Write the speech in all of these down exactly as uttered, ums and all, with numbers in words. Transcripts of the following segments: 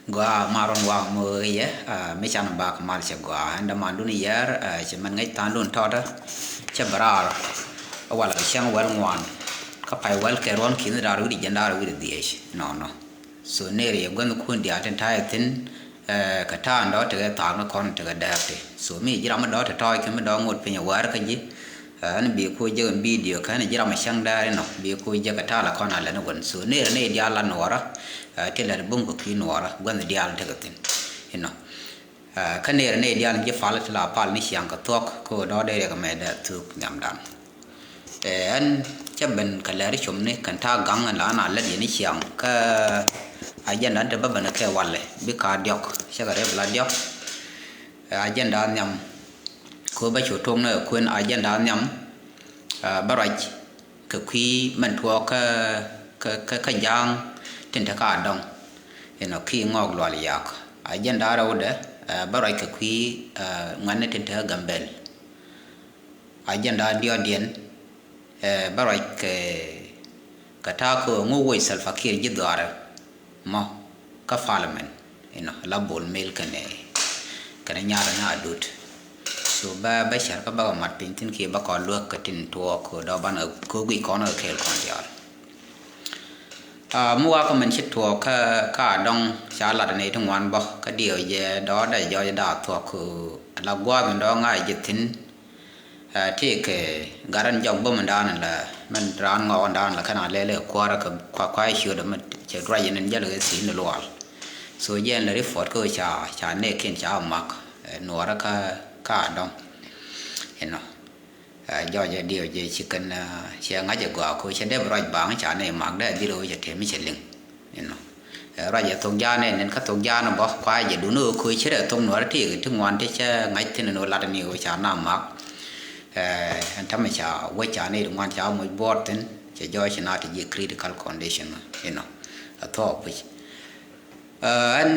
Gɔaa, ma ruɔ̱n wa̱a̱ mo̱o̱ yɛ, ah, mi can bak mal cɛ gɔaa. Ɛn dämandun yɛr, ah, cɛ mɛn ŋäc tha̱a̱ŋdun tɔ̱tä. Cɛ bɛ raar. Walɛ kɛ cäŋ wäl ŋuan. Kä pay wäl kɛ ruɔ̱n ki̱n raar wi̱cdɛ jiɛn raar wi̱cdɛ dhieec. Nɔnɔ. So neri yɛ guänh kun diaal tin ta̱a̱ yɛ thi̱n, eh, kɛ ta̱a̱ in dɔ̱ tekɛ thaak ni kɔn tekɛ dääk ti. So mi ji̱ ram mi dɔ̱ te tɔ̱ɔ̱c kɛ mi dɔ̱ ŋot piny ɛ wäär kä ji̱. Ɛn bi ku jek in bidio kɛn ji̱ ram a cäŋ dääri nɔ, bi ku jek a ta̱a̱ la kɔn a lɛn wän. So neri nɛy diaal la nuɔɔrä, eh, ti lɛt bum kɛ kui̱ nuɔɔrä, guänh diaal tekɛ thi̱n. Inɔ. Eh, kä neri nɛy diaal ji̱ pal ti la pal ni ciaŋ kɛ thuɔ̱k, kä dɔ̱ dee riɛk mɛ dee thuk nhiamdan. Eh, ɛn cä ben kɛ lɛri com ni kɛn ta̱a̱ gaŋ in la na lɛt yɛn ni ciaŋ, kä ajɛnda in te bä ben kɛ walɛ, bi ka diɔk, cä kɛ rep la diɔk. Eh, ajɛnda nhiam, ko bä cu tok ni kɛ kuën ajɛnda nhiam, ah, bä ruac kɛ kui̱ mɛn tuɔɔk kä, kä, kä, kä ja̱a̱ŋ tin te ka dɔŋ. Inɔ ki ŋɔɔk lual yak. Ajɛnda rɛwdɛ, ah, bä ruac kɛ kui̱, ah, ŋuɛ̈tni tin te kä Gambɛl. Ajɛnda diɔ̱ɔ̱diɛn, eh, bä ruac kɛ, kɛ ta̱a̱ kɛ ŋu woc Salva Kiir ji̱ dhɔaarɛ mɔ kä parliament, inɔ, la Bol Mel kɛnɛ, kɛnɛ nyaarɛ na Adut. So bä, bä cär kä bä kɛ mat piny thi̱n kiɛ bä kɔn luäk kɛ tin tuɔɔk kɛ dɔ̱ banɛ kɛ guic kɔn kɛ kɛɛl kɔn diaal. Ah, mi wakä mɛn ci tuɔɔk kä, kä dɔ̱ŋ ca lat ni ti ŋuan bä kä diɛw jɛ dɔ̱ dɛ jɔc da̱a̱ thuɔ̱k kɛ la gua̱a̱th in dɔ̱ ŋa̱c jɛ thi̱n. Ah, ti kɛ gat in jɔk bum in da̱a̱n la mɛn raan ŋɔk in da̱a̱n la kɛn a lɛl ɛ kuäärä kɛ kua, kua ciötdä mi cɛ ruac in jäl kɛ thi̱n lual. So jɛ in la report kä ca, ca nɛɛkiɛn ca mak, eh, nuɔɔrä kä, kä dɔ̱ŋ. Inɔ. Eh, jɔc ɛ diɛw jɛ ci kɛn, eh, cɛ ŋa̱c ɛ gɔaa ko cɛ dee bi ruac baŋ ca nɛy mak dee dhil ɣöö cɛ tɛm mi cɛ liŋ. Inɔ. Eh, ruac ɛ thok ja̱a̱n ɛ nɛn kä thok ja̱a̱n ɛ bä kua jɛ dun ɣöö ko ci rɛ thok nuɔr ti, ti ŋuan ti cɛ ŋa̱c thi̱n ɛn ɣöö lat ni ɣöö ca na mak. Eh, ɛn tämɛ ca wec ca nɛy ti ŋuan ca moc buɔɔr thi̱n cɛ jɔc ci na ti ji̱ critical condition. Inɔ. Ɛ thuɔɔk puc. Ɛn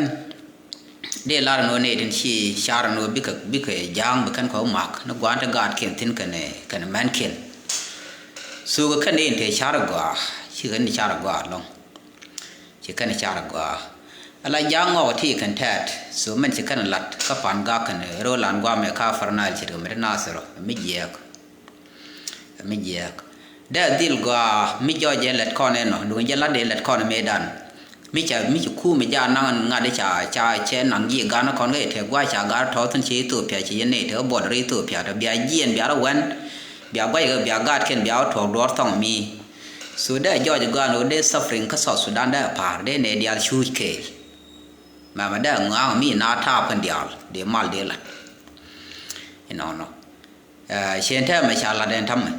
dee lar ɛn ɣöö nɛy tin ci car ɛn ɣöö bikɛ, bikɛ ja̱a̱ŋ bi kɛn kɔ mak ni gua̱a̱n ti gaatkiɛn thi̱n kɛnɛ, kɛnɛ mɛnkiɛn. So kɛ kɛn in te car ɛ gɔaa, ci kɛn car ɛ gɔaa ɛlɔ̱ŋ. Ci kɛn car ɛ gɔaa. Ala ja̱a̱ŋ ŋɔk ti kɛn tɛ̈t, so mɛn ci kɛn lat kä pa̱n gak kɛnɛ ro̱o̱lan gua̱a̱mɛ kä Upper Nile ce̱tkɛ mi ti Nasir mi jiɛɛk. Mi jiääk. Dee dhil gɔaa mi jɔɔc jɛ lɛt kɔn ɛnɔ, duŋ jɛ lat dee lɛt kɔn mëëdan. Mi ca, mi ci kuum mi jaa naŋ ŋa̱t ca, ca cɛ naŋ ji̱ gan kɔn kä tɛ gua̱a̱c ca gar tɔ̱ thi̱n ci Ethiopia ci yɛn nɛy te border Ethiopia tɔ bia jiɛn bia rɔ wɛn, bia gua̱c kɛ bia gaatkiɛn bia wä tuɔɔk duɔɔr thɔŋ mi. So dee jɔɔc gɔaa ni wä dee suffering kä South Sudan dee pa̱a̱r dee nɛy diaal cuuc kɛɛl. Mɛmɛ dee ŋɔaŋ mi na taap kɛn diaal dee mal dee lat. Inɔnɔ. Eh, cien tɛmɛ ca lat ɛn tamɛ.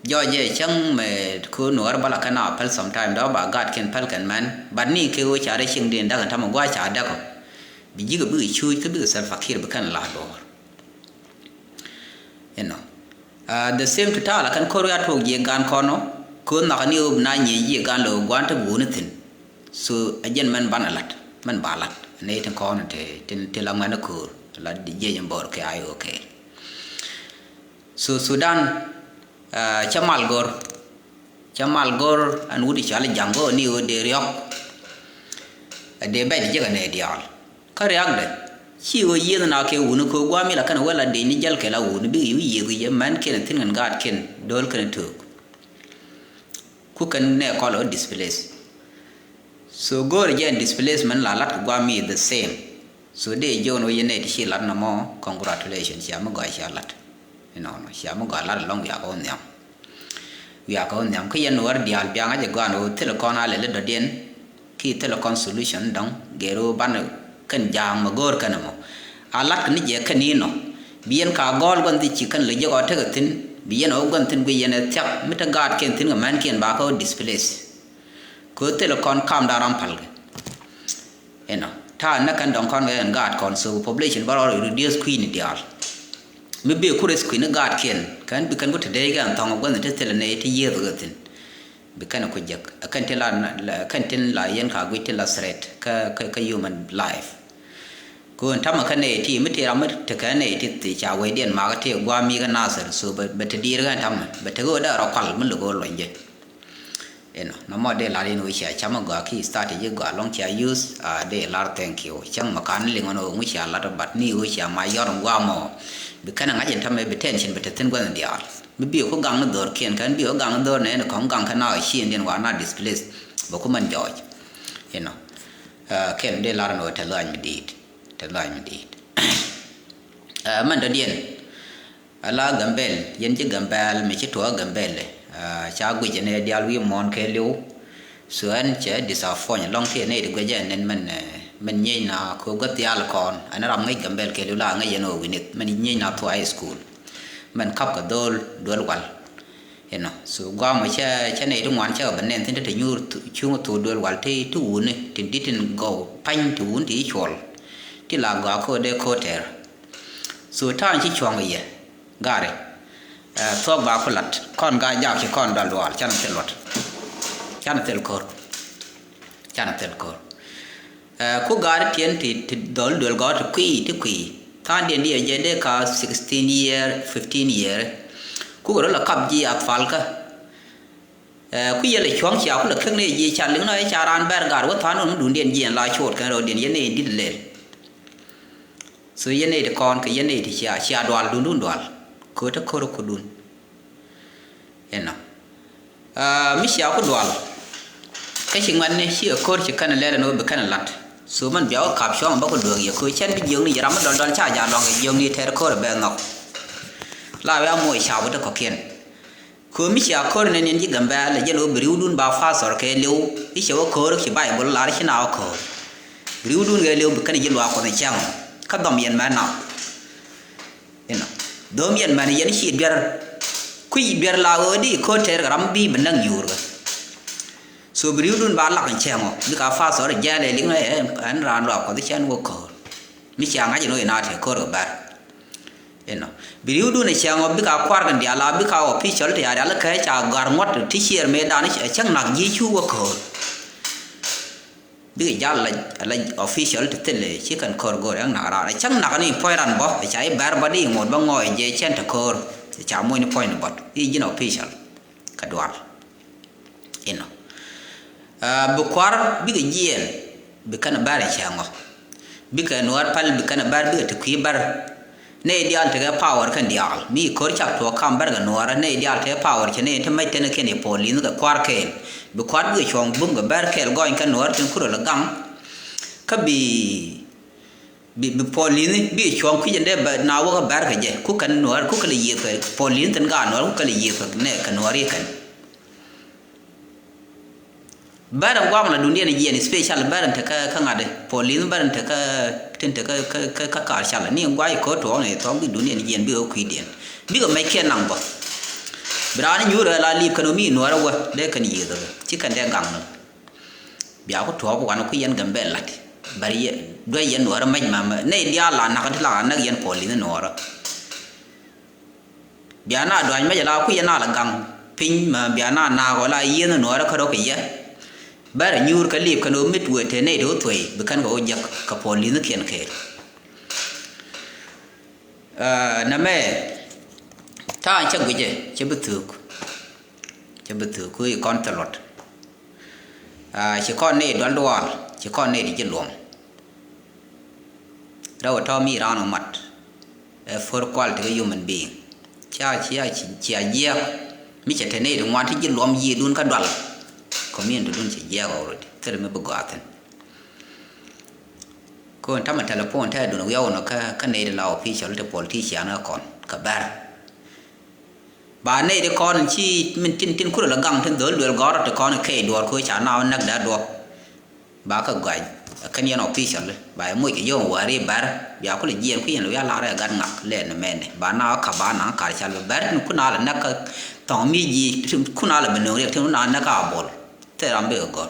Jɔɔc jɛ cäŋ mɛ ko̱ nuɔɔr bä la kɛn a päl sometime dɔ̱ ba gaatkiɛn päl kɛn mɛn. But ni kɛ ɣöö ca rɛ cieŋ diɛn däk ɛn tamɛ gua̱a̱c ca däk ɔ. Bi ji̱ kɛ bikɛ cuuc kä bikɛ Salva Kiir bi kɛn la duɔ̱ɔ̱r. Inɔ. Ah, the same to ta̱a̱ la kɛn ko̱r ya tuɔɔk jiɛ gan kɔn ɔ. Ko̱ nhɔk ni ɣöö bi na nyiee jiɛ gan lɛ ɣöö gua̱a̱n te bi wuni thi̱n. So a jɛn mɛn banɛ lat mɛn ba lat. Nɛy tin kɔn te tin, tin la ŋuɛn ko̱r la jiɛ jɛ bɔr kɛ a ɣöö kɛɛl. So Sudan, ah, cä mal go̱r. Cä mal go̱r ɛn wut i̱ cɔal i̱ ja̱ŋ go̱r ni ɣöö dee riɔ̱k. Ɛ dee bɛc ji̱ jek ɛ nɛy diaal. Kä riakdɛ ci ɣöö yiëëth na kɛ wuni ko̱ gua̱a̱m mi la kɛn ɛ wee la dec ni jäl kɛ la wuni bikɛ yi̱ wi̱i̱ yiëëth wi̱i̱ jɛ mɛn kiɛn ɛ thi̱n kɛn gaat kiɛn do̱l kɛn ɛ töök. Ku kɛn nɛ kɔl ɣä displace. So go̱o̱rɛ jɛ ɛn displacement la lat kɛ guam mi the same. So dee jiɔn wä yɛn nɛ ti ci lat nɔmɔ, congratulation, cia mi gɔaa cia lat. Inɔnɔ cia mi gɔaa lat alɔŋ wiakɛ wä nhiam. Wiakɛ wä nhiam kä yɛn nuɔr diaal biaŋä jɛ gɔaa ni wä thilɛ kɔn a lɛli dɔ̱diɛn. Ki thilɛ kɔn solution dɔ̱ŋ gɛr wä banɛ kɛn ja̱a̱ŋ mɛ go̱o̱r kɛn ɛmɔ. A lat kɛ ni jɛ kɛn inɔ. Bi yɛn ka gɔɔl gua̱n thi ci kɛn lɛ jɛ gɔaa tekɛ thi̱n. Bi yɛn ɛ wä gua̱n thi̱n guic yɛn ɛ thiak mi te gaatkiɛn thi̱n kɛ mɛnkiɛn ba kä wä displace. Kɛ ɣöö thilɛ kɔn kam da̱ŋ ram pal kɛ. Inɔ ta̱a̱ nɛ kɛn dɔ̱ŋ kɔn kɛ ɛn gaat kɔn so population bä rɔ reduce kui̱ni diaal. Mi bee ku res kui̱ni gaatkiɛn kɛn bi kɛn ku te dee kɛ ɛn thɔŋ gua̱n thi te thilɛ nɛy te yiëëth kɛ thi̱n. Bi kɛn ku jek ɛ kɛn tin la, kɛn tin la yɛn ka guic tin la threat kä, kä, kä human life. Kɛ ɣöö ɛn tamɛ kä nɛy ti mi tëë ram mi tekɛ nɛy ti thi ca wecdiɛn makä tëë gua̱a̱m mi kä Nasir so bɛ, bɛ te diir kɛ ɛn tamɛ bɛ tekɛ ɣöö dee rɔ kual mi lo̱k ɣöö luɔny jɛ. Inɔ nɔmɔ dee lar in wä cia cam a gɔaa ki strategy gɔaa lɔŋ cia use a dee lar thank you. Cäŋ mɛ kan liŋ ɔn ɣöö ŋu cia lat ɔ, but ni wä cia ma yɔr in guamɔ. Bi kɛn a ŋa̱c in tämɛ bi tension bi te thi̱n gua̱n in diaal. Mi bi ku gaŋ ni dhɔr kiɛn kɛn bi ku gaŋ ni dhɔr nɛn kɔŋ gaŋ kɛn na ɔ ci in diɛn wa na displace. Bɛ ku mɛn jɔɔc. Inɔ kɛn dee lar in wä te lɔany mi diit. Te lɔany mi diit. Mɛn dɔ̱diɛn. Ala Gambɛl, yɛn ci Gambɛl, mi ci tuɔɔk Gambɛl, ca guic ɛn ɛ diaal wi̱i̱ muɔ̱ɔ̱n kɛ li̱w. So ɛn cɛ disappoint lɔŋ ti ɛn ɛ di guic ɛn ɛn mɛn, mɛn nyiec na kɛ gua̱th diaal kɔn, ɛn ram ŋäc Gambɛl kɛ li̱w la ŋäc ɛn ɛ wi̱nith, mɛn nyiec na thuɔ̱k high school. Mɛn kap kɛ dho̱l duel wal. Inɔ, so guam cɛ, cɛ nɛ di ŋuan cɛ kɛ bɛ nɛn thin ti te nyuur cuŋ thok duel wal ti, ti wuni, ti dit in gɔw pany ti wun ti cuɔl. Ti la gɔaa kɛ dee ko̱tɛr. So ta̱a̱n ci cuɔ̱ŋ yɛ gari. Thuɔ̱k ba ku lat kɔn ga jak ci kɔn dɔl dual canɛ thil luɔt. Canɛ thil ko̱r. Canɛ thil ko̱r. Ku gari tiɛn ti, ti dhɔl duel gɔ̱ ti kui̱, ti kui̱. Tha̱a̱ŋ diɛn diɛ jɛ dee ka sixteen year, fifteen year. Ku gɛ rɔ la kap ji̱ a phalkä. Ku yɛl ɛ cuɔ̱ŋ cia ku la käk ni ji̱ ca liŋ nɔ ca raan bɛr gar wä tha̱a̱ŋ nɔ mi duundiɛn jiɛn la cuɔt kɛn rɔ diɛn yɛn ni dit lel. So yɛn nɛy ti kɔn kɛ yɛn nɛy ti cia, cia dual dundun dual. Kööt ɛ ko̱r ɛ ko̱dun. Inɔ. Mi cia ku dual. Kä ci ŋuɛ̈tni ci ɛ ko̱r ci kɛn ɛ lɛl ɛn ɣöö bi kɛn ɛ la̱t. So mɛn bia wä kap cuɔ̱ŋ bä ku duäk yɛ köö cɛn bi jiökni yɛ ram mi dɔl dɔl ca jaal luaŋ kɛ jiökni tɛɛr ko̱r ɛ bɛn nhɔk. La wia moc ca wä ti kɔ̱kiɛn. Köö mi cia ko̱r nɛn yɛn ji̱ Gambɛl ɛ jɛn ɣöö bi ri̱wdun ba pastor kɛ li̱w i̱ cɛ wä ko̱r ci Baibol lar ci na wä ko̱r. Bi ri̱wdun kɛ li̱w bi kɛn ji̱ luaak Kuɔth cäŋ. Kä dhɔm yɛn mɛn nap. Inɔ. Dhɔm yɛn mɛn yɛn ci duer. Kui̱ duer la ɣöö di ko̱r tɛɛr kɛ ram bi bi näk nyuur kɛ. So bi ri̱wdun ba lak in cäŋ ɔ bika pastor jɛl ɛ liŋ ɛ ɛn raan luaak Kuɔth cɛn wä ko̱r. Mi cia ŋa̱c in ɣöö in a tëë ko̱r kɛ bɛr. Inɔ. Bi ri̱wdun ɛ cäŋ ɔ bika kuar kɛn diaal a bika official ti a rial kɛ ca gɔ̱a̱r ŋuɔ̱t ti ciɛɛr mëëdan ɛ cäŋ nak ji̱ cu wä ko̱r. Bikɛ jal la, la official ti thil ci kɛn ko̱r go̱o̱r ɛŋ nak raan ɛ cäŋ nak ni puɔ̱ny ran bä ɛ ca i̱ bɛr bä di ŋot bä ŋɔɔc jɛ cɛn ti ko̱r ɛ ca muɔ̱ny ni puɔ̱ny ni bɔt i̱ ji̱n official. Kɛ dual. Inɔ. Bi kuar bikɛ jiɛɛn bi kɛn bär cäŋ ɔ. Bikɛ nuäär päl bi kɛn bär bikɛ ti kui̱ bär. Nɛy diaal tekɛ power kɛn diaal mi ko̱r cak tuɔɔk kam bär kɛ nuäärä nɛy diaal tekɛ power cɛ nɛy ti mɛc tɛn kɛn i̱ police kɛ kuar kɛɛl. Bi kuar bikɛ cuɔ̱ŋ bum kɛ bär kɛɛl gɔny kɛn nuäärä tin kurɛ lɛ gaŋ. Kä bi Bi, bi police ni bi cuɔ̱ŋ kui̱c ɛn dee bɛ na wäkä bɛr kɛ jɛ ku kɛn nuɔ̱ɔ̱r ku kɛ lɛ yiëth kɛ police ni thin gaat nuɔ̱ɔ̱r ku kɛ lɛ yiëth kɛ nɛ kɛ nuɔ̱ɔ̱r i̱ kɛn. Bɛr ɛn guam la dundiɛn jiɛn special bɛr ɛn tekä kä ŋa̱t police ni bɛr ɛn tekä tin tekä kä kä kä kar cal ni ɛn guay kɛ tuɔɔk ni thɔk bi dundiɛn jiɛn bi ɣä kui̱diɛn. Bikɛ mɛc kiɛn naŋ bä. Bi raan nyuur ɛ la liip kɛn ɣä mi nuɔ̱ɔ̱r ɛ wä dee kɛn yiëth ɛ ci kɛn dee gaŋ ni. Bia ku tuɔɔk wanɛ ku yɛn Gambɛl lat. Bär yɛ duec yɛn nuɔɔrä mɛc ma nɛy diaal la nak ti la nak yɛn police nuɔɔrä. Bia na duac mɛc la ku yɛn na la gaŋ piny ma bia na naak ɔ la yieen nuɔɔrä kä rɔ kɛ yɛ. Bär nyuur kä lip kɛn ɔ mit wee te nɛy ti wä thuey bi kɛn kɛ wä jek kɛ police kiɛn kɛɛl. Nɛmɛ ta̱a̱ cä guicɛ cɛ bi thuk. Cɛ bi thuk ku i̱ kɔn thil luɔt. Ci kɔn ni dual dual ci kɔn ni di ji̱ luɔm. Rɛw tɔ̱ mi raan ɔ mat. Ɛ för kual ti kɛ human being. Cia cia cia jiɛk mi cɛ te ni di ŋuan ti ji̱ luɔm yiëëdun kä dual. Community dun cɛ jiɛk already thil mi bi gɔaa thin. Kɔn tamɛ telephone tɛ dun wiaw nɔ kä kä nɛy ti la official ti politician kä kɔn kä bɛr. Ba nɛy ti kɔn ci min tin tin kurɛ la gaŋ tin dhol duel gɔr ti kɔn kɛy duɔr ko ca na näk da duɔ. Ba kä gɔc kɛn yɛn official ba yɛ moc kɛ yɔŋ wari bɛr bia kulɛ jiɛn ku yɛn wiaw lar ɛ gat ŋak lɛ ni mɛn ba na ka ba na kar cal bɛr tin kuna la näk kä thɔŋ mi ji tin kuna la bi nöŋ riɛk tin na näk a bol. Thil ram bi kɛ gɔr.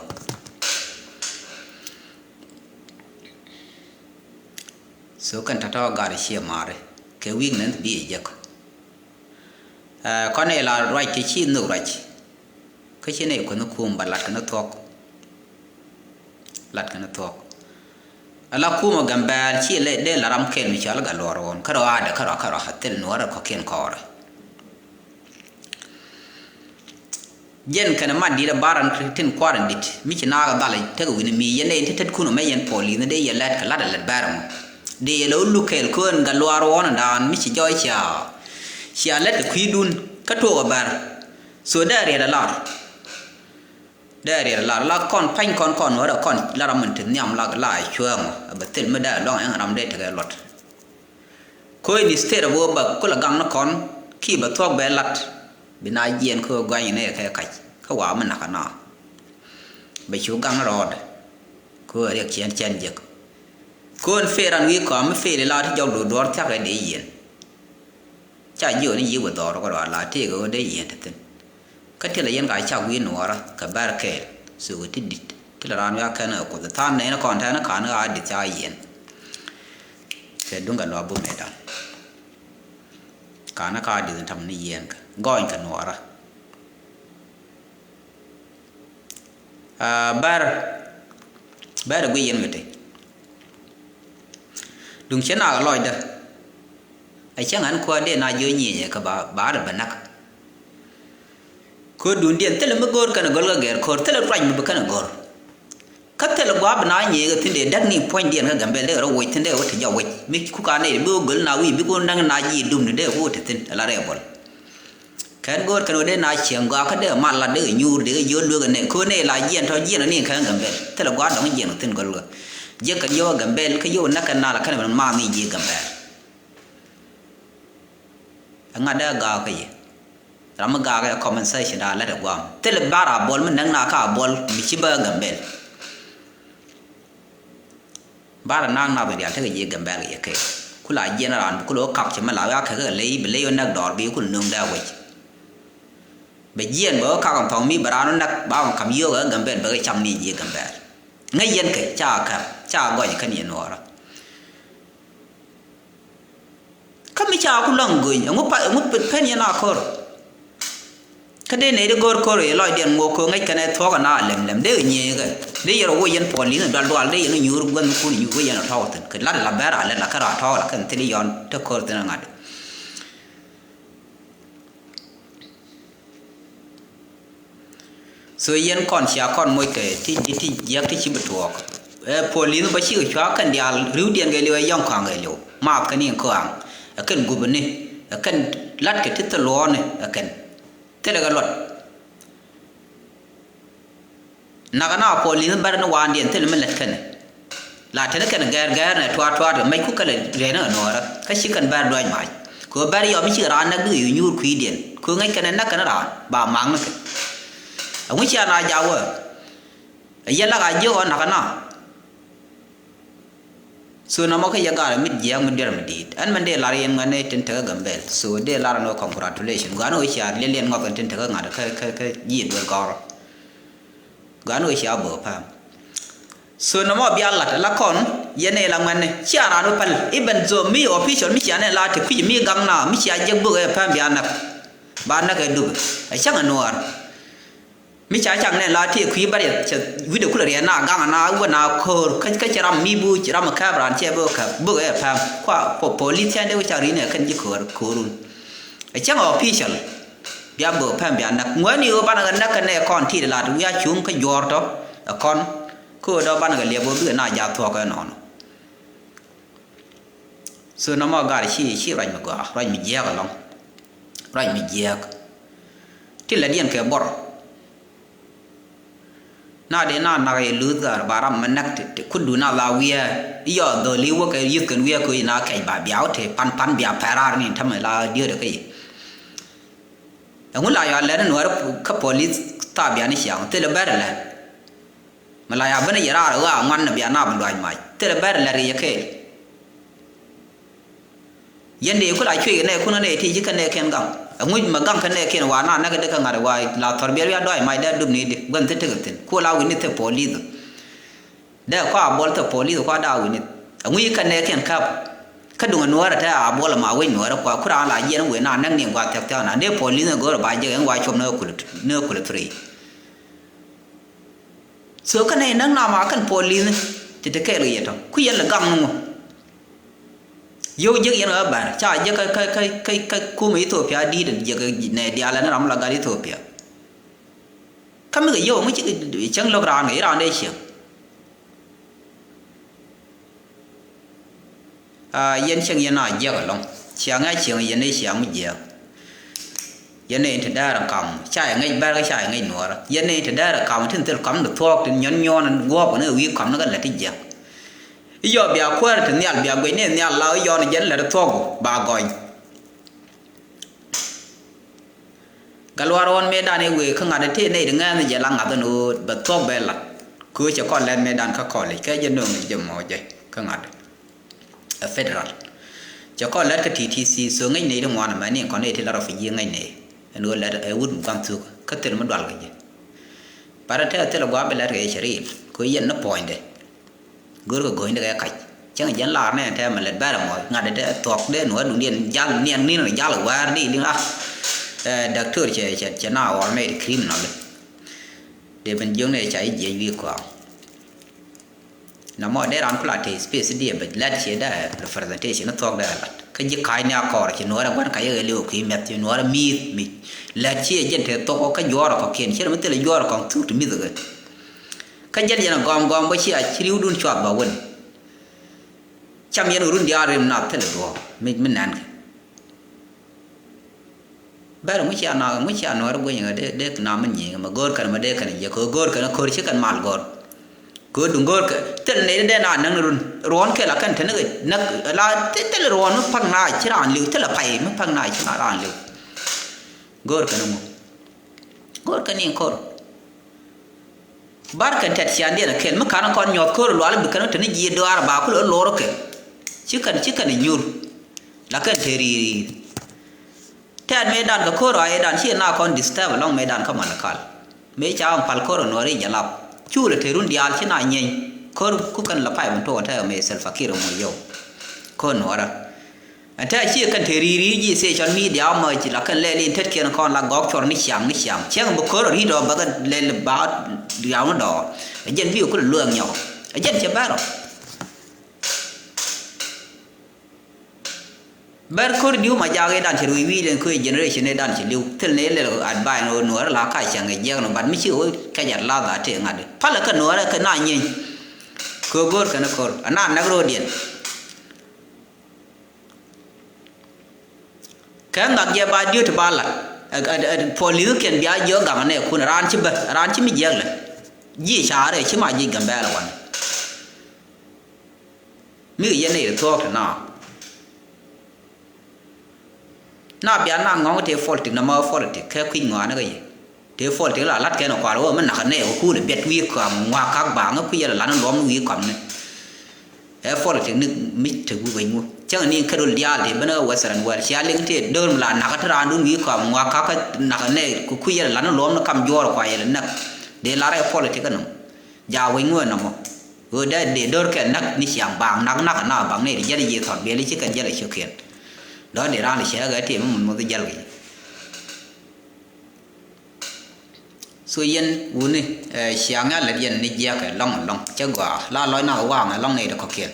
So kɛn tɔ̱tɔ̱ gat ciɛ ma̱a̱ri kɛ weakness bi jek. Kɔn ila ruac ti ci nhök ruac. Kä ci nɛy kuänh kum ba lat kɛn thuɔ̱k. Lat kɛn thuɔ̱k. Ala kumä Gambɛl ci lɛ dee la ram kɛl mi cɔal Gatluak ɣɔn kärɔ adɛ kärɔ kärɔ thil nuɔrɛ kɔ̱kiɛn kɔɔrɛ. Jɛn kɛnɛ mat di̱t a bar an tin kua̱r in di̱t mi ci naak a dhal tekɛ wi̱ni mi yɛn dee in te tetkun mɛ yɛn puɔl in dee yɛ lɛt kɛ lat a lɛt bɛr mɔ. Dee yɛ lɛ wä luk kɛɛl köön gat luaar wuɔ̱ndan mi ci jɔɔc cia, cia lɛt kɛ kui̱dun kä tuɔɔk a bɛr. So dee riɛt a lar. Dee riɛt a lar la kɔn pa̱ny kɔn kɔn wä rɛ kɔn la ram min te nhiam la la cuääŋ a bɛ thil mi dee luaŋ ɛn ram dee tekɛ luɔt. Ko in state a bä bä kulɛ gaŋ ni kɔn ki bɛ thuɔ̱k bɛ lat bi na jiɛn kä guany ni kɛ kac kä wa mi nak a na. Bɛ cu gaŋ ni rɔɔd ko riɛk ciɛn ciɛn jek. Ko in fair an wi̱i̱ kɔam mi fair la ti jɔk duɔr duɔr thiak ɛ dee yiɛn. Ca jiɔ ni yiëë wä dhɔr kɛ rɔa la tëëk ɣöö dee yieen ti thi̱n. Kä tilɛ yɛn ka cak wi̱i̱ nuɔɔrä kɛ bɛr kɛɛl thukɛ ti di̱t tilɛ raan wi̱i̱ a kɛn ɛ kuoth tha̱a̱n nɛɛni kɔn tɛɛni ka̱n ɣaa di̱t ca yieen. Kɛ duŋ kɛ luaak bumɛ da̱ŋ ka̱n kaa di̱t ni tam ni yieen kɛ gɔɔny kɛ nuɔɔrä. Aa, bɛr bɛr ɛ guiy yɛn kɛ te. Duŋ cɛ nak ɛ lɔcdä. A cäŋ ɛn kuäär dee na jiɔ nyieenyɛ kɛ ba ba rɛ bɛ näk. Köör duundiɛn thilɛ mi go̱o̱r kɛn ɛ go̱l kɛ gɛɛr ko̱r thilɛ ruac mi bi kɛn ɛ go̱o̱r. Kä thilɛ gua̱a̱p bi na nyieenyɛ kɛ thi̱n dee däk ni puɔ̱nydiɛn kä Gambɛl dee kɛ rɔ woc thi̱n dee kɛ wä te jɔk wec mi ku ka nɛy bi wä go̱l na wi̱i̱ bi ku näk na ji̱ dum ni dee kɛ wä te thi̱n ala rɛɛ bɔl. Kɛn go̱o̱r kɛn wä dee na cieŋ gɔaa kä dee ma lat dee kɛ nyuur dee kɛ jiö lueek ɛ nɛy köö nɛy la jiɛn tɔ jiɛn ɛ ni kɛn Gambɛl thilɛ gɔaa dɔ̱ŋ jiɛn kɛ thi̱n go̱l kɛ. Jiäk kɛn yio̱w ɛ Gambɛl kä yio̱w näk kɛn nal ɛ kɛn ɛ ben maath ni ji̱ Gambɛl. Ɛ ŋa̱t dee gaak kä yɛ ram mi gaak ɛ compensation daa lät ɛ guam thilɛ bar a buɔl mi näk na ka a buɔl mi ci bä Gambɛl. Bar a naak nath mi diaal tekɛ ji̱ Gambɛl kɛ yɛ kɛ kula jiɛn raan bi kula wä kak ci mi la wä a kɛ kɛ ley bi ley wä näk dɔɔr bi kul nöŋ dee a wec. Bɛ jiɛn bɛ wä kak in thɔŋ mi bɛ raan wä näk ba wä kam yio̱k ɛ Gambɛl bɛ kɛ cam ni ji̱ Gambɛl. Ŋäc yɛn kɛ ca kɛp ca gɔc kɛn yɛ nuɔɔrä. Kä mi ca ku lɔŋ göny ɛŋu pa ɛŋu pɛn yɛn a ko̱r. Kä dee nɛy di go̱o̱r ko̱r yɛ lɔcdiɛn ŋuɔk ko̱ ŋäc kɛn ɛ thuɔ̱k ɛn a lɛm lɛm dee kɛ nyiee kɛ dee yɛr ɛ woc yɛn puɔl li̱n ɛ dual dual dee yɛn ɛ nyuur guänh kun nyuur wec yɛn ɛ tɔ̱w thi̱n kɛ lat ɛ la bɛr a lɛt la kä ra tɔ̱w la kɛn thil yɔn te ko̱r thi̱n ɛ ŋa̱t. So yɛn kɔn cia kɔn moc kɛ ti ti ti jiäk ti ci bi tuɔɔk. Ɛ puɔl li̱n bä cikɛ cua kɛn diaal ri̱wdiɛn kɛ liw ɛ yɔ̱ŋ kɔaŋ kɛ liw maath kɛn in kɔaŋ. Ɛ kɛn gup ni ɛ kɛn latkɛ ti thil luɔɔni ɛ kɛn thilɛ kɛ luɔt. Nakä na puɔl li̱n bär ni waandiɛn thil mi lät kɛnɛ. La teni kɛn gɛɛr gɛɛr nɛ tuaat tuaat kɛ mɛc ku kɛlɛ riɛn ni kɛ nuɔɔrä kä ci kɛn bɛr duany mac. Kɛ ɣöö bɛr yɔm mi cikɛ raan näk di kɛ yu nyuur kui̱diɛn kɛ ɣöö ŋäc kɛn ɛ näk kɛn raan ba mak ni kɛ. Ɛŋu cia na jak wä. Ɛ yɛn lak a jiök ɣɔn nakä na. So nɔmɔ kä yɛ gat ɛ mi jiääk mi duer mi di̱i̱t ɛn mɛn dee lar yɛn ŋuɛ̈tni tin tekä Gambɛl. So dee lar ɛn ɣöö congratulation gua̱a̱n ɣöö cia liɛl yɛn ŋɔth ɛn tin tekä ŋa̱t kä kä kä ji̱ duer gɔ̱rä. Gua̱a̱n ɣöö cia böök päm. So nɔmɔ bia lat ala kɔn yɛn ɛ la ŋuɛ̈tni cia raan wä päl. Even though mi official mi cia nɛ la te kui̱c mi gaŋ na mi cia jiäk böök ɛ päm bia näk. Ba näk ɛ dup ɛ cäŋ ɛ nuɔɔr. Mi ca cak nɛ la tëë kui̱ bä riɛth cɛ wi̱cdɛ kulɛ riɛth na gaŋ na wä na ko̱o̱r kä kä cɛ ram mi bu ram kääp raan cɛ bä kääp bä ɛ pɛm kua po- police cɛ dee wä cak ri̱n ɛ kɛn ji̱ ko̱o̱r ko̱o̱run. Ɛ cäŋ ɛ official bia bä pɛm bia näk ŋuäni ɣöö banɛ kɛ näk kɛ nɛ kɔn ti̱i̱t lat wi̱i̱ a cuŋ kä juɔ̱ɔ̱r tɔ ɛ kɔn. Kä ɣöö dɔ̱ banɛ kɛ liɛp ɣöö bikɛ na jath thuɔ̱k ɛ nɔɔnɔ. So nɔmɔ gat ci ci ruac mi gɔaa ruac mi jiääk ɛlɔ̱ŋ. Ruac mi jiääk. Ti lɛ diɛn kɛ buɔr. Na dee na nak yɛ luth gat ba ram mi näk ti ti kut du na la wiɛɛ. I̱ yɔ dholi wä kɛ yuth kɛn wiɛɛ kɛ na kɛc ba bia wä ti pan pan bia pɛr raar ni tämɛ la diöt kä yi. Ɛŋu la yɔ lɛn ni nuɔr kä police thaap bia ni ciaŋ thilɛ bɛr lɛn. Mi la ya ben yɛ raar ɣä a ŋuan ni bia na bi luac mac thilɛ bɛr lɛr yɛ kɛɛl. Yɛn dee ku la cuec kɛ nɛɛkun kä nɛy ti ci kɛ nɛɛkiɛn gaŋ. Ɛŋu mɛ gaŋ kɛ nɛɛkiɛn wa na näk kɛ dee kä ŋa̱t wa la thɔr biɛl wi̱i̱ a dɔɔc mac dee dup ni di gua̱n thi tekɛ thi̱n ku la wi̱n ni thil police. Dee kua buɔl thil police kua daa wi̱n ni. Ɛŋu ci kɛ nɛɛkiɛn käp. Kä duŋ ɛ nuäärä te a buɔl ɛma wec nuäärä kua ku raan la jiɛn wëë na näk ni gua̱a̱th thia̱k thia̱k na dee police ni go̱o̱rä ba jek ɛn wa cuɔp ni kä kulɛ ni kä kulɛ three. So kɛnɛ inäk na ma kɛn police ti ti kɛɛl kɛ yɛ tɔ ku yɛn lɛ gaŋ ni ŋu. Yio̱w jek yɛn ɣä bär ca jek kä kä kä kä kä kumɛ Ethiopia di̱i̱t jek nɛ diaal ɛn ram la gat Ethiopia. Kä mi kɛ yio̱w mi ci cäŋ lo̱k raan kɛ i̱ raan dee cieŋ. Aa, yɛn cieŋ yɛn a jiɛk ɛlɔ̱ŋ. Ciaŋ a cieŋ yɛn i̱ ciaŋ mi jiɛk. Yɛn i̱ ti däär ɛ kam ca yɛ ŋäc bɛr kä ca yɛ ŋäc nuɔɔrä. Yɛn i̱ ti däär ɛ kam tin thil kam ni thuɔɔk tin nyɔn nyɔɔn guɔ̱ɔ̱p ni wi̱i̱ kam ni kä lät ti jiɛk. I̱ yɔ bia kuäär ti nhial bia guic ni nhial la i̱ yɔn jɛn lät thuɔɔk ba gɔny. Kä luaar ɣɔn mëëdan ëë wëë kä ŋa̱t ëë tëë nɛy ti ŋɛ̈ɛ̈n jɛ la ŋa̱th ɛn ɣöö bɛ thuɔ̱k bɛ lat. Kɛ ɣöö cɛ kɔn lɛt mëëdan kä college kɛ jɛ nööŋ jɛ mɔ jɛ kä ŋa̱t ɛ federal. Cɛ kɔn lɛt kä T T C so ŋäc nɛy ti ŋuan ɛmɛ ni kɔn nɛy ti la refugee ŋäc nɛy. Ɛn ɣöö lɛt ɛ wut mi gua̱n thuk kä thil mi dual kɛ jɛ. Bat ɛ tɛth thil ɛ gua̱a̱ bi lɛt kɛ yɛ cɛ riil kɛ ɣöö yɛn ni puɔ̱nydɛ. Görkɛ go̱o̱cni kɛ kac cäŋ jɛn lar nɛ tɛmɛ lät bɛr ɛmɔ ŋa̱t dee thuɔ̱k dee nuɔ̱ɔ̱r duŋdiɛn jal niɛn ni̱n jal wäär di liŋ a. Ɛ, doctor cɛ cɛ cɛ na ɣɔr mɛ ti criminal. Dee ben jiöŋ nɛ ca jiɛc wi̱i̱ kɔaŋ. Na mɔ dee ran kula te space diɛ bɛ lɛt ciɛ dee representation ni thuɔ̱k dee lat kä ji̱ ka̱c ni a kɔɔr ci nuɔ̱ɔ̱r ɛ gua̱n kac ɛ liw ki mɛth ci nuɔ̱ɔ̱r ɛ mi̱i̱th mi lɛt ciɛ jɛn te thuɔ̱k kä juɔɔr ɛ kɔ̱kiɛn ci rɛ mi thil juɔɔr ɛ kɔ̱ŋ thuk ti mi̱th ɛ. Kä jɛn yɛn a gɔm gɔm bä cia ci riwdun cuath bä wän. Cam yɛn run diaal rim nath thilɛ duɔ̱ɔ̱r mi mi nɛn kɛ. Bɛr ŋucia na ŋucia nuɔr guiny ŋa dee dee na mi nyiŋ ma go̱o̱r kɛn ma dee kɛn jɛ kɛ go̱o̱r kɛn ko̱r ci kɛn mal go̱o̱r. Kɛ duŋ go̱o̱r kɛ thil ni dee na näŋ run ruɔ̱n kɛ la kɛn te ni kɛ näk la thil ruɔ̱n mi paŋ na ci raan liw thilɛ pay mi paŋ na ci raan liw. Go̱o̱r kɛn ŋu go̱o̱r kɛn in ko̱r. Bar kɛn tɛt ciandiɛn a kɛl mi ka̱n kɔn nyuɔ̱th ko̱r lual bi kɛn te ni ji̱ dɔaar ba kulɛ lo̱r kɛ. Ci kɛn ci kɛn nyur. La kɛn te ri̱i̱r. Tɛt mëëdan kɛ ko̱r a yɛdan ci na kɔn disturb alɔŋ mëëdan kä Malakal. Mëë ca ɣän pal ko̱r a nuɔri jalap. Cu lɛ te run diaal ci na nyieeny. Ko̱r ku kɛn la pay mi tuɔɔk tɛk mëë Salva Kiir mɔ yio̱w. Ko̱r nuɔrä. Ɛn tɛ̈ ciɛ kɛn te ri̱i̱r ri̱i̱r ji̱ social media mɔ ci la kɛn lɛl in tetkiɛn kɔn la gɔk cuɔr ni ciaŋ ni ciaŋ. Ciaŋ bi ko̱r ri̱i̱t ɔ bäkɛ lɛl ba riaw ni dɔɔr. Ɛ jɛn bi kulɛ luɛɛk nyɔk. Ɛ jɛn cɛ bɛr ɔ. Bɛr ko̱r diu ma jak idan cɛ rui̱ wi̱i̱ den ko̱ generation idan cɛ liw. Thil ni lɛl advice ni nuɔr la ka ciaŋ ɛ jiɛk ni bat mi ci ɣöö kɛc at la dha tëë ŋa̱t. Palɛ kɛ nuɔr ɛ kɛ na nyieeny. Kɛ go̱o̱r kɛn ko̱r. Ana näk ro̱o̱diɛn. Kɛ nhɔk jɛ ba diöt ba lat. Ɛ, ɛ, ɛ, police kiɛn bia jiök gaŋ nɛ kun raan ci bä, raan ci mi jiɛk lɛ. Ji̱ caarɛ ci ma ji̱ Gambɛla wan. Mi kɛ yɛn nɛy ri thuɔɔk ti na. Na bia na ŋɔŋ tëë politic na ma politic kɛ kui̱ ŋɔaani kä yɛ. Tëë politic la lat kɛn kual wä mi nak nɛ kɛ kuul biɛt wi̱i̱ kɔam ŋuak kak baŋ kui̱ yɛl lat ni luɔm wi̱i̱ kɔam ni. Ɛ politic ni mi te guic ŋu cäŋ ni kä dol diaal tëë ben kä Western world cia liŋ tëë döör mi la nak ti raandun wi̱i̱ kɔam ŋuak kak nak nɛ kɛ kui̱ yɛl lat ni luɔm ni kam juɔɔr kua yɛl näk. Dee lar ɛ politic kä nɔm. Ja wi̱i̱ ŋu ɛ nɔmɔ. Ɣöö dee dee döör kɛ näk ni ciaŋ baŋ nak nak na baŋ ni di jɛl ji̱ thɔt biɛli ci kɛn jɛl ɛ cio̱kiɛn. Dɔ̱ dee raan li cɛ ɣɛ tëë mi mun muth jɛl kɛ. So yɛn wuni, eh, ciaŋ a lät yɛn ni jiɛk ɛlɔ̱ŋ ɛlɔ̱ŋ cä gɔaa la lɔc na waŋ ɛlɔ̱ŋ nɛy ti kɔ̱kiɛn.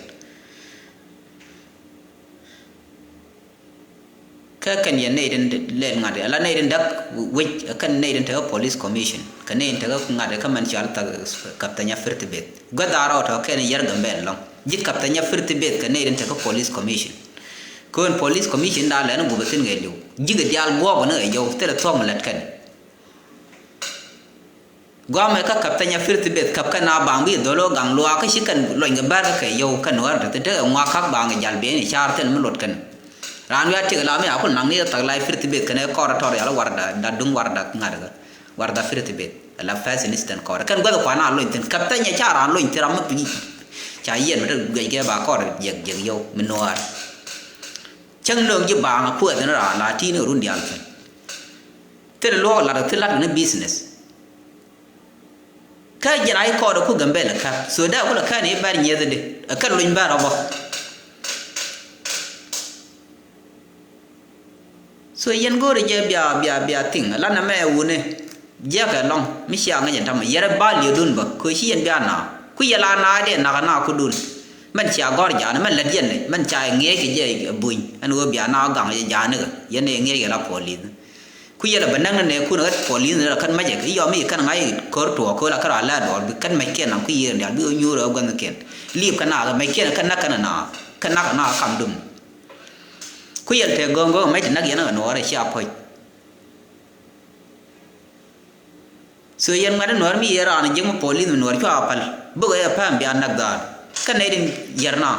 Kä kɛn yɛn nɛy tin lɛl ŋa̱t ala nɛy tin däk wec kɛn nɛy tin tekä police commission kɛ nɛy tin tekä ŋa̱t kä mɛn cɔal thak Kaptɛnya Firth Beth guɛ dhaar rɔɔd tɔ kɛn yɛr Gambɛl ɛlɔ̱ŋ ji̱ Kaptɛnya Firth Beth kɛ nɛy tin tekä police commission. Kön police commission da lɛn gubä thin ŋɛl liw ji̱ kɛ diaal guɔɔk ni ɛ yɔw thilɛ thuɔ̱k mi lät kɛn. Guamɛ kä Kaptɛnya Firth Beth käp kɛn a baŋ bi dhol ɣä gaŋ luaak kä ci kɛn luɔny kɛ bɛr kä kɛ yio̱w kɛn wär te thin tekɛ ŋuak ka̱k baŋ kɛ jal ben i̱ car thil mi luɔt kɛn. Raan wiaa tiek la mi a kul naŋ ni thak la Firth Beth kɛn ɛ kɔr tɔr yal warda da duŋ warda ŋa̱t kä warda Firth Beth la first instant kɔr kɛn guäth kuan a luɔny thin Kaptɛnya ca raan luɔny thin ram mi piny. Ca yiɛn mi te guɛc kɛ ba kɔr jiɛk jiɛk yio̱w mi nuäär. Cäŋ nööŋ ji̱ baŋ a kuɛth ni raan la ti̱i̱n kɛ run diaal thin. Thil luɔk lat kɛ thil lat kɛ ni business. Kä jiɛn a i̱ kɔɔt ɛ ku Gambɛl ɛ ka̱p so dee a kulɛ ka̱n i̱ bɛr nyieth i̱di ɛ kɛn luny bɛr ɔ bä. So yɛn go̱o̱rɛ jɛ bia bia bia thiŋ ɛ lan ɛmɛ ɛ wuni. Jiɛkɛ lɔŋ mi cia ŋäc ɛn tamɛ yɛrɛ ba liöödun bä kɛ ci yɛn bia na ku yɛ la na dee nak ɛ na kudun. Mɛn cia gɔ̱r ja̱a̱n mɛn lät yɛn ni mɛn ca ŋiɛc kɛ jɛ ɛ buny ɛn ɣöö bia na gaŋ jɛ ja̱a̱n nikɛ yɛn ɛ ŋiɛc kɛ la puɔl li̱th. Ku yɛlɛ bɛ näk ni nɛɛkun ɣät puɔl in rɛl kän mɛcɛ kɛ yɔm i̱ kän ŋa̱c ko̱r tuɔɔk köl a kärɔa lɛ duɔl bi kän mɛc kiɛn naŋ ku yiëër diaal bi ɣä nyuur ɛ guänh kiɛn. Liip kän naak mɛc kiɛn kän näk kän na kän näk kän na kam dum. Ku yɛl te go̱o̱ŋ go̱o̱ŋ mɛc ti näk yɛn ɣä nuɔɔr ɛ cia puɔ̱c. So yɛn ŋuɛ̈t nuɔɔr mi yɛ raan jiäk mi puɔl in mi nuɔɔr cua päl bikɛ ɛ päm bia näk dhaar. Kän nɛy din yɛr na.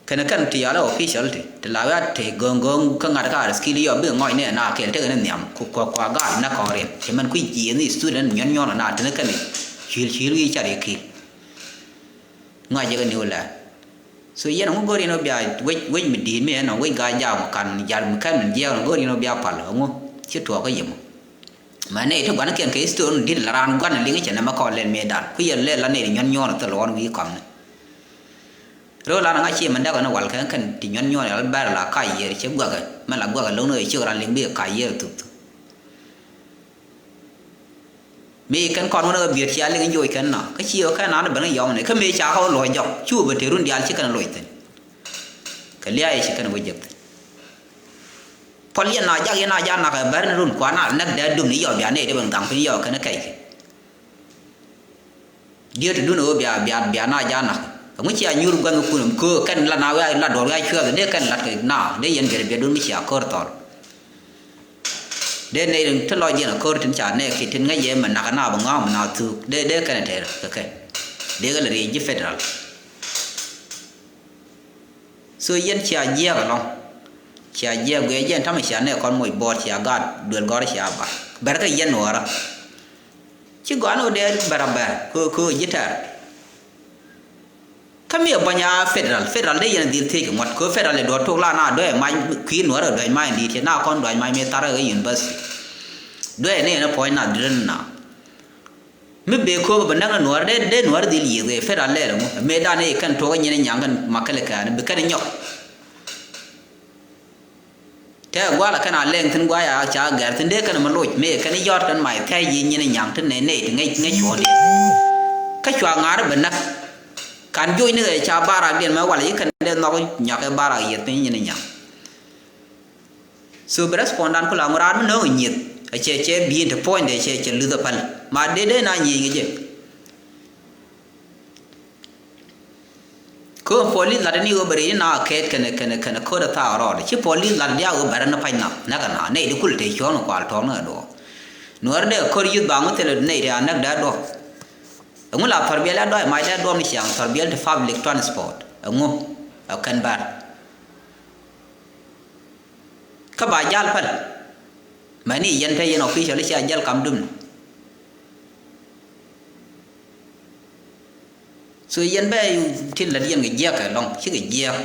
Kɛnɛ kɛn ti yal ɛ official ti ti la wiat te go̱o̱ŋ go̱o̱ŋ kä ŋa̱t ka ar skill yɔ bi ŋɔc ni na kɛl tekɛ ni nhiam ku kua kua gal na kɔɔriɛn ti mɛn kui̱ jiɛn ni student nyɔn nyɔn na ti ni kɛn cuil cuil wi̱i̱ car yɛ ki̱i̱l. Ŋa̱c jɛ kɛ ni wä lɛ. So yɛn ŋu go̱r yɛn wä bia wec wec mi di̱i̱t mi ɛn ɔ wec gaa jaam kan jal mi kɛn min jiɛɛk ŋu go̱r yɛn wä bia pal ŋu ci tuɔɔk kä yɛ mɔ. Mɛ nɛy ti gua̱n kiɛn kɛ history ni di̱t la raan gua̱n liŋ cɛ nɛmɛ kɔn lɛl mi dan ku yɛ lɛl la nɛy ti nyɔn nyɔn thil ɣɔn wi̱i̱ kɔm ni. Röö lan ŋa̱c cië mɛn däkɛ ni wal kɛn kɛn ti nyuɔ̱n nyuɔ̱n yal bɛr la kac yiër cɛ guäkɛ mɛ la guäkɛ lo̱ŋ ni ɣöö ciök ran liŋ bikɛ kac yiër thuk thuk. Mi kɛn kɔn wänä ɣä biöt cia liŋ joc kɛn nɔ kä cië ɣä kɛn naan ben kä yɔmni kä mëë ca kä wä luɔ̱c jɔk cu bɛ te run diaal ci kɛn loc thi̱n. Kɛ lia̱a̱ ci kɛn wä jek thi̱n. Puɔl yɛn na jak yɛn na jak nak ɛ bɛr ni run kuan na näk dee dum ni yɔk bia nɛy dee ben gaŋ piny yɔk kɛn kɛc kɛ. Diet ti dun ɣöö bia bia bia na ja nak. Ɛŋu cia nyuur gua̱n kun köö kɛn la na wia la duɔr wia cuɛth dee kɛn lat kɛ na dee yɛn biɛt biɛt dun mi cia kör thɔl. Dee nɛy ti lɔc yɛn a kör tin ca nɛɛk ki tin ŋäc yɛ mɛ nak na bi ŋɔ̱a̱ŋ mi na thuk dee dee kɛn a tɛr kɛ kɛ. Dee kɛ lɛ riɛc ji̱ federal. So yɛn cia jiɛɛk ɛlɔ̱ŋ. Cia jiɛɛk guiɛ jɛn tamɛ cia nɛɛk kɔn moc buɔɔr cia gaat duel gɔ̱rä cia ba. Bɛrkɛ yɛn nuɔɔrä. Ci gɔaa ni wä dee bɛr a bɛr kɛ kɛ ji̱ tɛr. Kä mi ɛ bɔny a federal, federal dee yɛn a dhil thiec kɛ ŋuɔ̱t kɛ federal ɛ duɔ̱ɔ̱r tok la na dɔ̱ɔ̱c mac kui̱ nuɔ̱ɔ̱r ɛ dɔ̱ɔ̱c mac in di̱i̱t cɛ na kɔn dɔ̱ɔ̱c mac mi thar ɛ university. Dɔ̱ɔ̱c ɛ ni yɛn ɛ puɔ̱ny na dhil na. Mi bee kööp bɛ näk ni nuɔ̱ɔ̱r dee dee nuɔ̱ɔ̱r dhil yiëth ɛ federal lɛɛr ɛŋu ɛ mëë dan ɛ kɛn tuɔk ɛ nyin ɛ nyaŋ kɛn makɛlɛ kɛɛn bi kɛn ɛ nyɔk. Tɛ gua̱a̱lä kɛn a lɛŋ thi̱n gua̱a̱c a ca gɛr thi̱n dee kɛn mɛ loc mëë kɛn yɔ̱ɔ̱t kɛn mac kɛc yi nyin nyaŋ ti nɛy nɛy ti ŋäc ŋäc cuɔ̱ɔ̱ŋdiɛn. Kä cua ŋa̱r bɛ näk. Kan joc ni ɣɛɛ ca barak diɛn mɛ walɛ yi kɛn dee nhɔk nyɔk kɛ barak yieth piny nyin nyaŋ. So bi respond dan ku la ŋu raan mi no̱o̱ŋ nyieth a cɛ cɛ bi̱i̱n ti puɔ̱nydɛ cɛ cɛ luth a päl ma dee dee na nyieny ŋäc jɛ. Kö police lat ni ɣöö bɛ ri ni na kɛɛt kɛnɛ kɛnɛ kɛnɛ kööt a thaak rɔɔdɛ ci police lat diaak ɣöö bɛ rɛ ni pa̱ny na näk kɛ na nɛy di kul te cuɔ̱ɔ̱ŋ ni kual tɔ̱ɔ̱ŋ ni ɛ duɔ̱ɔ̱r. Nuɔ̱ɔ̱r dee a kör yuth ba ŋuth thilɛ nɛy di a näk dee duɔ̱ɔ̱r. Ɛŋu la thɔrbiɛl ɛ duɔ̱ɔ̱r mac dee duɔ̱ɔ̱r ni ciaŋ thɔrbiɛl ti public transport ɛŋu ɛ kɛn bär. Kä ba jal päl. Mɛni yɛn te yɛn official cia jal kam dum ni. So yɛn bɛ tin lät yɛn kɛ jiɛk kɛ lɔŋ cikɛ jiɛk.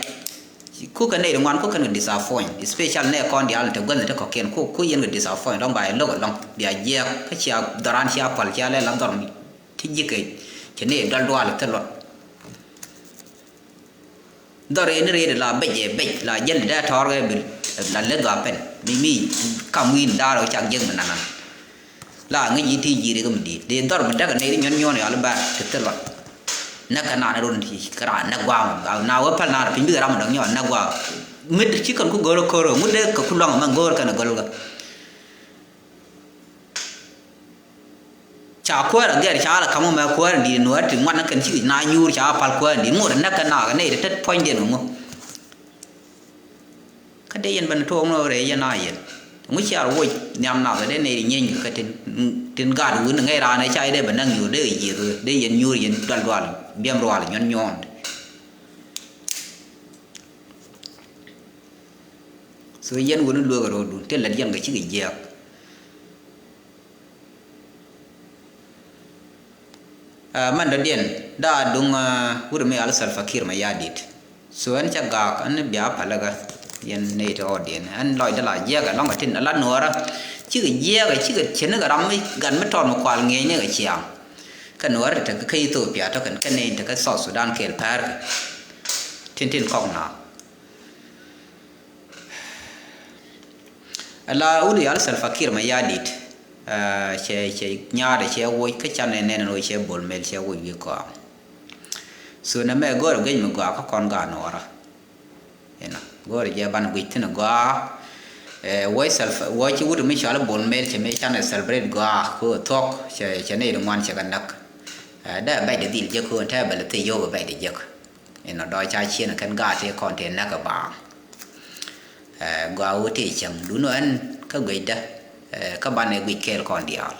Kukɛ nɛy ri ŋuan kukɛ kɛ disappoint especial nɛ kɔn diaal te guänh te kɔkiɛn ku ku yɛn kɛ disappoint lɔŋ ba yɛ lo̱k ɛlɔŋ bia jiɛk kä cia dhɔran cia pal cia lɛ la dhɔr mi ti ji̱ kɛ ci nɛy dual dual te luɔt. Dhɔr in riet la bec ɛ bec la jäl dee tɔɔr kɛ bil la lek gɔaa pɛn mi mi kam wi̱i̱n da̱a̱r ɔ cak jiäk mi nanan. La ŋäc yi ti ji̱ rik mi di̱i̱t dee dhɔr mi däk nɛy ri nyuɔ̱n nyuɔ̱n yɔal i̱ bar ti thil luɔt. Näk kɛ naan run ti kɛ raan näk gua̱a̱m na wee päl naan piny bikɛ ram mi dɔ̱ŋ nyɔɔl näk gua̱a̱m. Mi ci kɛn ku go̱o̱r ko̱r ŋut dee kɛ ku luaŋ mɛn go̱o̱r kɛn go̱l kɛ. Ca kuäär a gɛr ca la ka̱m mɛ kuäär in di̱i̱t nuäär ti ŋuan kɛn cikɛ na nyuur ca pal kuäär in di̱i̱t ŋot näk kɛ naak nɛy ti tet puɔ̱nydiɛn kɛ ŋu. Kä dee yɛn ben tuɔɔk ni ɣöö rɛy yɛn a yɛn. Ŋu cia rɔ woc nhiam nath dee nɛy ti nyieeny kɛ tin tin gaat wun ŋäc raan ɛ ca dee bɛ näk nyuur dee kɛ yiëth dee yɛn nyuur yɛn dual dual biɛm rual nyuɔn nyuɔɔn. So yɛn wun lueek rɔɔdun ti lät yɛn kɛ cikɛ jiɛɛk. Aa, mɛn dɔ̱diɛn daa duŋ, aa, wut mi al Salva Kiir Mayardit. So ɛn cɛ gaak ɛn bia palikä yɛn nɛy ti ɣɔɔdiɛn ɛn lɔcdä la jiɛkɛ lɔ̱ŋ kɛ tin ala nuɔɔrä. Cikɛ jiɛkɛ cikɛ cɛ ni kɛ ram mi gat mi tɔt mi kual ŋi̱eecni kɛ ciaŋ. Kɛ nuɔɔrä ti tekɛ kä Ethiopia tɔ̱ kɛn kɛn nɛy tekɛ South Sudan kɛɛl pɛ̈ɛ̈rkɛ. Tin tin kɔk na. Ala wut yal Salva Kiir Mayardit, aa, cɛ, cɛ nyaatɛ cɛ woc kä canɛ nɛn ɛn ɣöö cɛ Bol Mel cɛ woc wi̱i̱ kɔaŋ. So nɛ mɛ go̱o̱rɛ guic mi gɔaa kä kɔn gaat nuɔɔrä. Inɔ go̱o̱rɛ jɛ ban guic thi̱n gɔaa. Ɛ, wuɔc Salva, wuɔc ci wut mi cɔal Bol Mel cɛ mi canɛ celebrate gɔaa kɛ ɣöö thuɔ̱k cɛ, cɛ nɛy ti ŋuan cɛ kɛ näk. Ɛ, dee bɛc di dhil jek kɛ ɣöö tɛɛ bɛl thiec yio̱w bɛ bɛc di jek. Inɔ dɔɔc ca ciën kɛn gaat ti kɔn ti näk ɛ baaŋ. Ɛ, gɔaa ɣöö ti cäŋ dun ɣän kä guicdä, ɛ, kä banɛ guic kɛɛl kɔn diaal.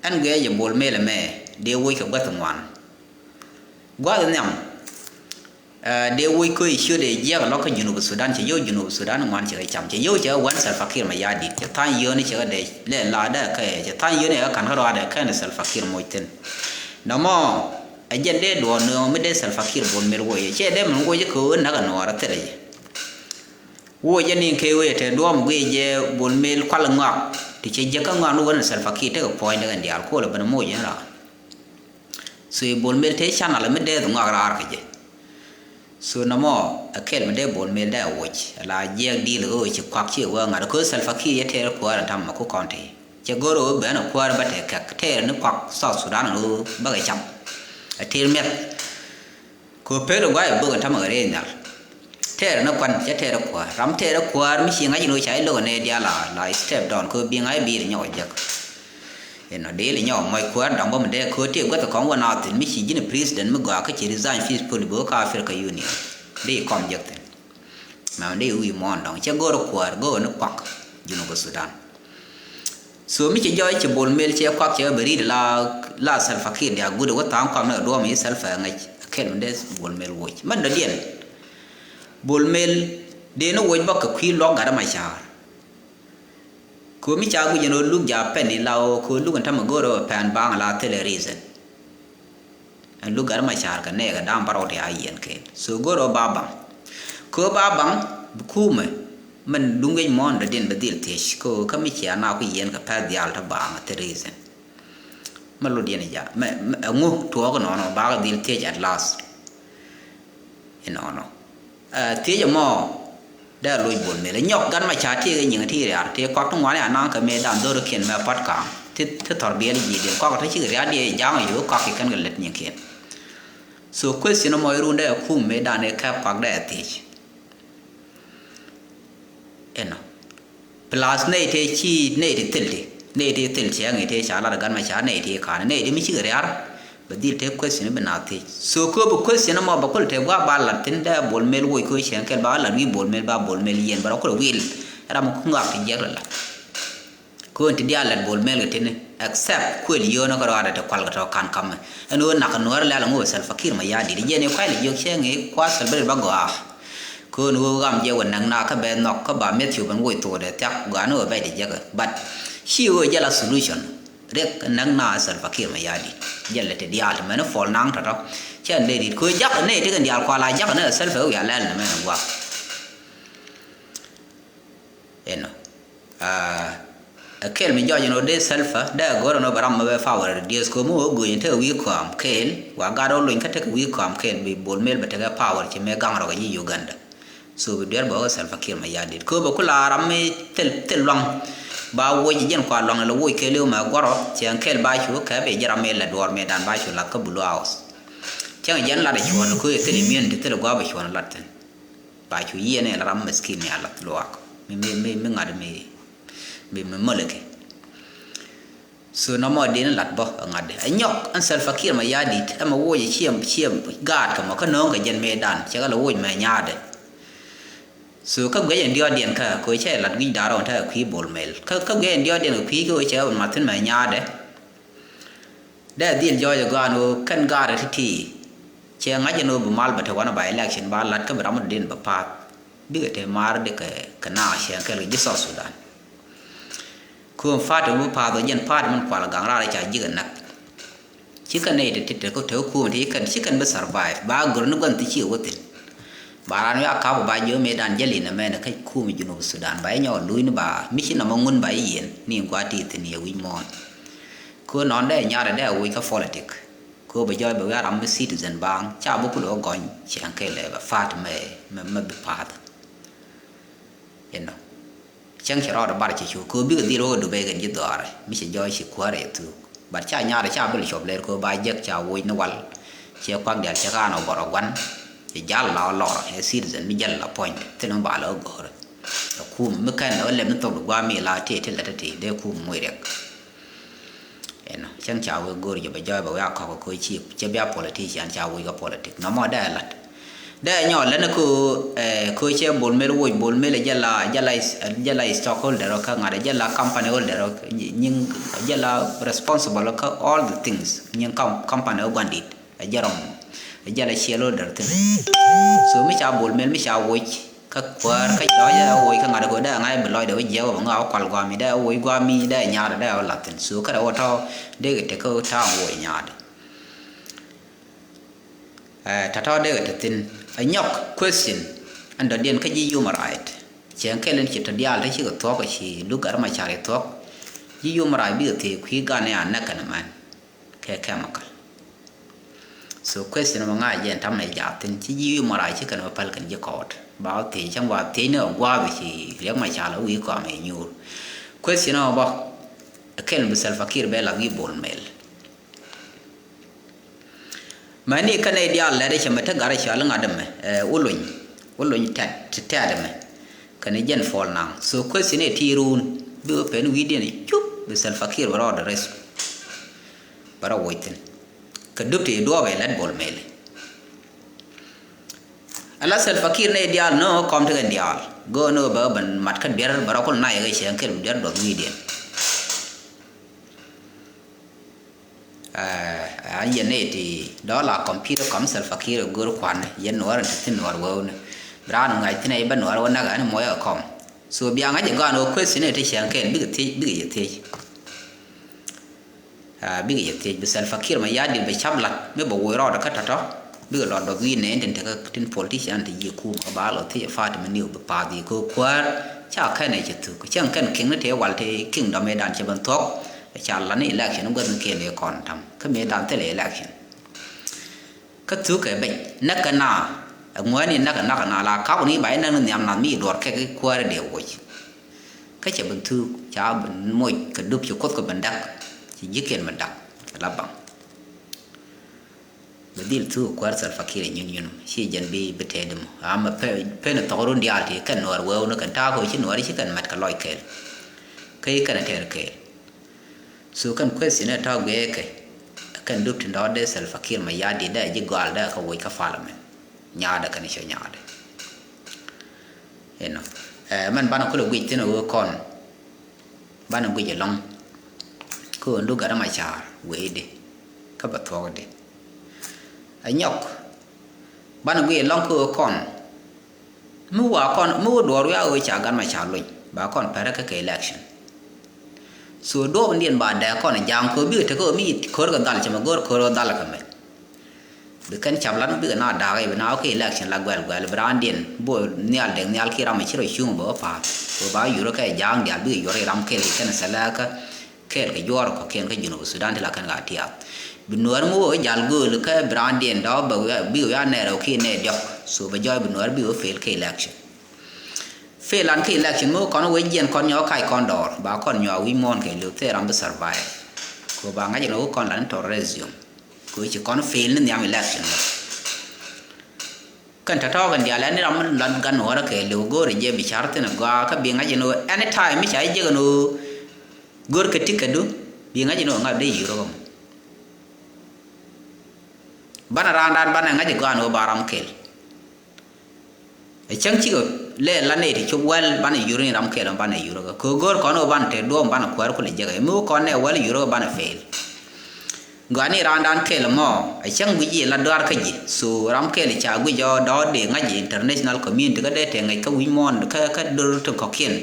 Ɛn guiɛ jɛ Bol Mel ɛmɛ dee wuɔc kɛ guäth ŋuan. Gua̱th nhiam, ɛ, dee woc köö i̱ ciöt ɛ jiɛk lɔk kä Junub Sudan, cɛ yio̱w Junub Sudan ŋuan cɛ kɛ cam, cɛ yio̱w cɛ kɛ wän Salva Kiir Mayardit, cɛ tha̱a̱ny yio̱w ni cɛ kɛ dee lɛ la dee kɛ, cɛ tha̱a̱ny yio̱w ni ɛ kɛ ka̱n kä rɔadɛ kɛn Salva Kiir moc thi̱n. Nɔmɔ, ɛ jɛn dee duɔɔn nööŋ mi dee Salva Kiir Bol Mel woc, cɛ dee min woc kɛ ɣöö näk ɛ nuɔɔr ɛ thilɛ jɛ. Woc jɛ niŋ kɛ wee tɛ duɔɔm guic jɛ Bol Mel kual ŋɔak, ti cɛ jiäk kä ŋɔak ni wän Salva Kiir tekɛ puɔ̱ny tekɛ diaal kolɛ ben moc jɛ ni raan. So i̱ Bol Mel te channel mi dee dhuŋak raar kɛ jɛ. So nɔmɔ ɛ kɛl mi dee Bol Mel dee woc, la jiɛk dil ɣöö ci kuak ci wee ŋa̱t kɛ Salva Kiir yɛ tɛɛr kuäär ɛn tam mɛ ku kɔn te. Cɛ go̱r ɣöö ben ɛ kuäär bä tɛ kɛk tɛɛr ni kuak South Sudan ɣöö bä kɛ cam. Ɛ tɛɛr miɛth. Kɛ ɣöö pel ɛ guay ɛ bök ɛn tam mɛ kɛ rɛy nhial. Tɛɛr ni kuan cɛ tɛɛr kuäär. Ram tɛɛr kuäär mi ci ŋa̱c in ɣöö ca i̱ lo̱k ɛ nɛy diaal la, la step down kɛ ɣöö bi ŋa̱c bi̱i̱r nyɔk ɛ jek. Inɔ dee li nyɔk mɔc kuäär dɔ̱ŋ bä mi dee köör ti guäth kɔŋ wä naath thi̱n mi ci ji̱n president mi gɔaa kä ci resign peacefully bä kä Africa Union. Dee kɔm jek thi̱n. Mɛmɛ dee wi̱i̱ muɔ̱ɔ̱n dɔ̱ŋ cɛ go̱r kuäär go̱r ni kuak Junub Sudan. So mi cɛ jɔɔc cɛ Bol Mel cɛ kuak cɛ bɛ ri̱t la, la Salva Kiir diaal gut wä tha̱a̱ŋ kuak ni kɛ duɔ̱ɔ̱m i̱ Salva ŋäc kɛl mi dee Bol Mel woc. Mɛn dɔ̱diɛn Bol Mel dee ni woc bä kɛ kui̱ luɔk gat ma ca̱a̱r. Kɛ ɣöö mi ca guic ɛn ɣöö luk ja̱ pɛn in la ɣöö kɛ ɣöö luk ɛn ta̱mɛ go̱o̱rɛ ɣöö pɛn ba̱a̱ŋ la thilɛ reason. Ɛn luk gat ma ca̱a̱r kɛ nɛɛkɛ da̱a̱ŋ bärɔw ti a yiɛn kɛɛl. So go̱o̱rɛ ɣöö ba baŋ. Kɛ ɣöö ba baŋ bi kuumɛ mɛn duŋ wi̱c muɔ̱ɔ̱n dɔ̱diɛn bɛ dhil thiec kɛ ɣöö kä mi cia na ku yiɛn kɛ pɛth diaal te ba̱a̱ŋ a thil reason. Mɛ lot yɛn ɛ ja̱ mɛ, mɛ ɛŋu tuɔɔk nɔnɔ bakɛ dhil thiec at last. Inɔnɔ. Ɛ, thiec ɛmɔ dee loc Bol Mel. Nyɔk gat ma ca tiek ɛ nyiŋ ti riar ti kuak ti ŋuani anaŋ kɛ mëë dan dhorikiɛn mɛ pat ka̱a̱ŋ ti, ti thɔr biɛl ji̱ diɛn kuak ti cik riar diɛ ja̱a̱ŋ yio̱k kuak kɛ kɛn kɛ lät nyiŋkiɛn. So question ɛmɔ irun dee kum mëë dan ɛ kɛp kuak dee thiec. Inɔ. Plus nɛy tëë ci nɛy ti thil ti nɛy ti thil cɛ ŋi̱i̱c tëë ca lat gat ma ca nɛy ti ka̱n nɛy ti mi cik riar. Bɛ dhil tëë question bi na thiec. So kö bi question ɛmɔ bɛ kul tëë gua̱a̱ ba lat thi̱n dee Bol Mel woc kö cɛn kɛl ba lat wi̱i̱ Bol Mel ba Bol Mel yiɛn ba rɔ kul wil. Ram mi kuŋ rak ti jiɛk rɛ la. Kö ti diaal lat Bol Mel kɛ tini except kuël yio̱o̱n kä rɔadɛ ti kual kɛ tɔ kan kamɛ. Ɛn ɣöö nak nuäär lɛl ŋo̱o̱ Salva Kiir Mayardit jiɛn i̱ kuay lɛ jiök cɛ ŋi̱i̱c kua celebrate ba gɔaa. Kön ɣöö ɣam jɛ wä näk na kä bɛ nhɔk kä ba mi̱eth cu ben woc thokdɛ thiak gɔaa ni ɣöö bɛc dee jekɛ. But ci ɣöö jɛ la solution. Riɛk näk na Salva Kiir Mayardit. Jɛ lɛ ti diaal ti mɛn i̱ puɔl naŋ tɔ̱tɔ̱. Cɛ nɛy dit kö jak nɛy ti kɛn diaal kua la jak ni Salva wiaa lɛl ni mɛn gua̱a̱k. Inɔ. Aa, ɛ kɛl mi jɔc inɔ dee Salva dee go̱r inɔ bɛ ram mɛ bɛ power reduce kɛ mi wä go̱ny tekɛ wi̱i̱ kɔam kɛl wa gat ɔ lony kä tekɛ wi̱i̱ kɔam kɛl bi Bol Mel bɛ tekɛ power ci mɛ gaŋ rɔ kɛ ji̱ Uganda. So bi duer bɛ wä Salva Kiir Mayardit kɛ bɛ kula ram mi thil, thil luaŋ. Ba woc jɛn kua luaŋ lɛ woc kɛl iwä mɛ guarɔ cɛ kɛl ba cu kɛ bɛ jɛ ram mi lɛ duɔr mi dan ba cu lath kä Blue House. Cɛŋ jɛn lat ɛ cuɔn kɛ thil immunity thil gua̱a̱p ɛ cuɔn lat thin. Ba cu yiëë ni la ram miskin ni a lath luaak mi, mi, mi, mi ŋa̱t mi, mi, mi mölki. So nɔmɔ di̱n lat bä ɛ ŋa̱t di ɛ nyɔk ɛn Salva Kiir Mayardit ɛmɛ woc ɛ ciɛ, ciɛ gaat kɛ mɔ kä nööŋ kɛ jɛn mëëdan cɛ kɛ lɛ woc mɛ nyaadɛ. So kä guiɛc ɛn diɔɔdiɛn kä kɛ cɛ lat wi̱c da̱rä wän tekɛ kui̱ Bol Mel kä, kä guiɛc ɛn diɔɔdiɛn kɛ kui̱ kɛ wee cɛ wän mathin mɛ nyaadɛ. Dee dhil jɔɔc ɛ gɔaa ni ɣöö kɛn gaarɛ ti̱ti̱ cɛ ŋa̱c ɛn ɣöö bi mal bɛ te wanɛ ba election ba lat kä bi ram mi dɔ̱diɛn bɛ pa̱a̱th. Bikɛ te maar di kɛ, kɛ naath cɛ kɛl kɛ ji̱ South Sudan. Köön pa̱a̱t ɛmɔ bi pa̱a̱th ɔ jɛn pa̱a̱t min kual gaŋ raar ca ji̱ kɛ näk. Ci kɛn nɛy ti ti te kä te kä kuum ti ci kɛn, ci kɛn bi survive ba gör ni gua̱n thi ci wä thi̱n. Ba raan wi̱i̱ a ka̱p ba jiö mëëdan jäl in ɛmɛn kä kuum Junub Sudan ba inyɔ luny ni ba mi ci nɔmɔ ŋun ba iyiɛn ni in gua̱a̱t ti thi̱n yɛ wi̱c muɔ̱ɔ̱n. Kö nɔn dee nyarɛ dee wi̱c kä politic. Kö bɛ jɔɔc bɛ wi̱i̱ a ram mi citizen baaŋ ca bi kul ɣä gɔny cɛn kɛl ɛ bɛ pa̱a̱t mɛ, mɛ, mɛ bi pa̱a̱th. Inɔ. Cäŋ cɛ rɔɔdɛ bar cɛ cu kö bikɛ dhil wä kɛ Dubai kɛn ji̱ dhɔaarɛ mi cɛ jɔɔc ci kuäärɛ cɛ thuuk. But ca nyaarɛ ca bil cuɔp lɛr kö ba jek ca woc ni wal. Cɛ kuak diaal cɛ kaan ɔ bɔrɔ gua̱n. Cɛ jal la ɔ lɔr ɛ citizen mi jäl la puɔ̱ny thil mi ba la ɔ go̱o̱rɛ. Ɛ Kum mi kɛn lɛ wä lɛp ni thok di guam mi la ti ti lɛ ti ti dee kum muc riɛk. Ɛnɔ cäŋ ca wee go̱o̱r jɛ bɛ jɔɔy bɛ wee a kɔk kɛ koci cɛ bia politician ca wee kɛ politic nɔmɔ dee lat. Dee nyɔ lɛn ko ko cɛ Bol Mel woc Bol Mel jɛ la jɛ la jɛ la stockholder kä ŋa̱t jɛ la company holder nyiŋ jɛ la responsible kä all the things nyiŋ company guandit. Ɛ jɛ rɔm ɛ jɛ la ciɛl ɔ dɛr thin. So mi ca Bol Mel mi ca woc kä kuäär kä cɔc ɛ woc kä ŋa̱t ɛ kɛ dee ŋa̱c bi lɔcdɛ wä jiɛk ɔ bɛ ŋa̱ wä kual guami dee woc guami dee nyaat dee wä lath thin. So kä dee wä tɔ̱ dee kɛ tek kä ta̱a̱ŋ woc nyaat. Ɛ tɔ̱tɔ̱ dee kɛ te thin ɛ nyɔk question ɛn dɔ̱diɛn kä ji̱ human right. Cɛ kɛl in ci tɔ diaal te cikɛ thuɔ̱k ɛ ci luk gat ma car i̱ thuɔ̱k. Ji̱ human right bikɛ thiec kui̱ gan ɛ a näk kɛn mɛn. Kɛ chemical. So question mɛ ŋa̱c jɛ ɛn tam nɛ jaathin ci ji̱ wi̱i̱ mɔra ci kɛn mɛ päl kɛn ji̱ kɔɔt ba wä thiec cäŋ wa thiec ni ɛ gua̱a̱th ci riɛk ma cal wi̱i̱ kɔam ɛ nyuur. Question mɛ bä ɛ kɛl bi Salva Kiir bɛ lath wi̱i̱ Bol Mel. Mɛ ni kɛn ɛ diaal lɛt ɛ cɛ mɛ te gat ɛ cɔal ŋa̱t ɛmɛ ɛ wä lony wä lony tɛt tɛt ɛmɛ. Kɛn jɛn puɔl naŋ. So question ɛ ti run bi wä pen wi̱i̱diɛn cup bi Salva Kiir bɛ rɔɔdɛ rescue. Bɛ rɔ woc thi̱n. Kɛ dup ti duɔɔp ɛ lät Bol Mel. Ala Salva Kiir ni diaal ni ɣä kɔm ti kɛn diaal. Go̱o̱r ni ɣä bɛ ɣä ben mat kä duer bɛ rɔ kul nayɛ kɛ cɛ kɛl bi duer duɔth wi̱i̱diɛn. Ɛ, a yɛn ni ti dɔla kɔm pi̱i̱r kɔm Salva Kiir go̱o̱r kuan yɛn nuɔr in ti thin nuɔr wewni. Bi raan ŋa̱c thin ɛ bä nuɔr wä näk ɛn muɔc ɛ kɔm. So bia ŋa̱c ɛ gɔaan wä question ɛ ti cɛn kɛn bikɛ thiec bikɛ yɛ thiec. Ɛ, bikɛ yɛ thiec bi Salva Kiir ma ya̱a̱ dil bɛ cap lat mi bɛ woc rɔɔdɛ kä tɔ̱tɔ̱. Bikɛ lɔ dɔth wi̱i̱ nɛɛn tin tekä tin politician ti ji̱ kum ɛ ba lɔ thiec ɛ party mi niw bi path yi kä kuäär. Ca kɛn ɛ cɛ thuk cäŋ kɛn kiŋ ni tëë wal tëë kingdom ëëdan cɛ ben thuɔ̱k. Ca la ni election guäth ni kiɛn ëë kɔn tam kä mëëdan thilɛ election. Kä thuk kɛ bec näk kɛ na ɛ ŋuäni näk kɛ näk kɛ na la kak ni ba inäk ni nhiam nath mi duɔr kɛ kɛ kuäärä dee woc. Kä cɛ ben thuk ca ben moc kɛ dup ci kuoth kɛ ben dak ci ji̱kiɛn ben dak. La baŋ bɛ dhil thuk kuäär Salva Kiir nyun nyun ci jɛn bi bi tɛɛdi mɔ amɛ pen thɔk run diaal ti kɛn nuɔr wewni kɛn ta̱a̱ kɛ ci nuɔr ci kɛn mat kɛ lɔc kɛɛl. Kä ci kɛn tɛɛr kɛɛl. So kɛn question ɛ tɔ̱ guiɛ kɛ kɛn dup ti dɔ̱ɔ̱r dee Salva Kiir ma ya̱a̱ dit dee ji̱ gɔal dee kɛ woc kä parliament. Nyaadɛ kɛn cɛ nyaadɛ. Inɔ ɛ mɛn banɛ kulɛ guic thin ɛ wee kɔn. Banɛ guic ɛlɔ̱ŋ. Kä ɣän duk gat ma ca̱a̱r wee di kä bɛ thuɔ̱k di. Ɛ nyɔk banɛ guic ɛlɔ̱ŋ kä ɣöö kɔn mi wa kɔn mi wä duɔɔr wiaa ɣöö ca gan ma ca luny ba kɔn pɛrɛ kä kɛ election. So duɔɔp in diɛn ba dɛɛ kɔn ja̱a̱ŋ köö bikɛ tekɛ ɣöö mi ko̱r kɛ dhal cɛ mɛ go̱r ko̱r ɣöö dhal kɛ mɛ. Bi kɛn cap lat mi bikɛ na da̱a̱k i̱ bi na wä kɛ election la guɛl guɛl bi raan diɛn bo nhial dek nhial ki ram mi ci rɔ cuŋ bɛ wä pa̱a̱th. Kɛ ɣöö ba yurä kɛ ja̱a̱ŋ diaal bikɛ yuɔr i̱ ram kɛl i̱ kɛn sɛlɛ kä kɛɛl kɛ juɔɔr kɔ̱kiɛn kä Junub Sudan ti la kɛn ka tiath. Bi nuäär mi wä jal gööl kä bi raan diɛn dɔ̱ bɛ wiaa, bikɛ wiaa nɛɛr ɛ kiɛ nɛɛr diɔ̱k. So bɛ jɔɔc bi nuäär bikɛ wä fail kä election. Fail an kä election mi wä kɔn wä jiɛn kɔn nyɔk kac kɔn dɔɔr ba kɔn nyɔk wi̱c muɔ̱ɔ̱n kɛ liw thil ram bi survive. Kɛ ba ŋa̱c ɛn wä kɔn lan terrorism. Kɛ wä ci kɔn fail ni nhiam election. Kɛn tɔ̱tɔ̱ kɛn diaal ɛn ram mi lat gan wärä kɛ liw go̱o̱rɛ jɛ bi car thin agɔaa kä bi ŋa̱c ɛn ɣöö anytime mi ca ji̱ jek ɛn ɣöö go̱o̱r kɛ ticket du bi ŋa̱c ɛn ɣöö ŋa̱c dee yur ɣöö banɛ raandan banɛ ŋa̱c agɔaa ɛn ɣöö ba ram kɛl. Ɛ cäŋ cikɛ lɛ la nɛy ti cop wäl banɛ yur ni ram kɛl banɛ yur ɣöö kɛ ɣöö go̱o̱r kɔn ɣöö banɛ te duɔ̱ɔ̱m banɛ kuäär kulɛ jek ɛ mi wä kɔn nɛ wäl yur ɣöö banɛ fail. Gɔaa ni raandan kɛl mɔ ɛ cäŋ guic i̱ la duaar kä ji̱. So ram kɛl ca guic ɔ dɔɔt dee ŋa̱c international community kä dee tɛ ŋäc kä wi̱c muɔ̱ɔ̱n kä kä dor ti kɔ̱kiɛn.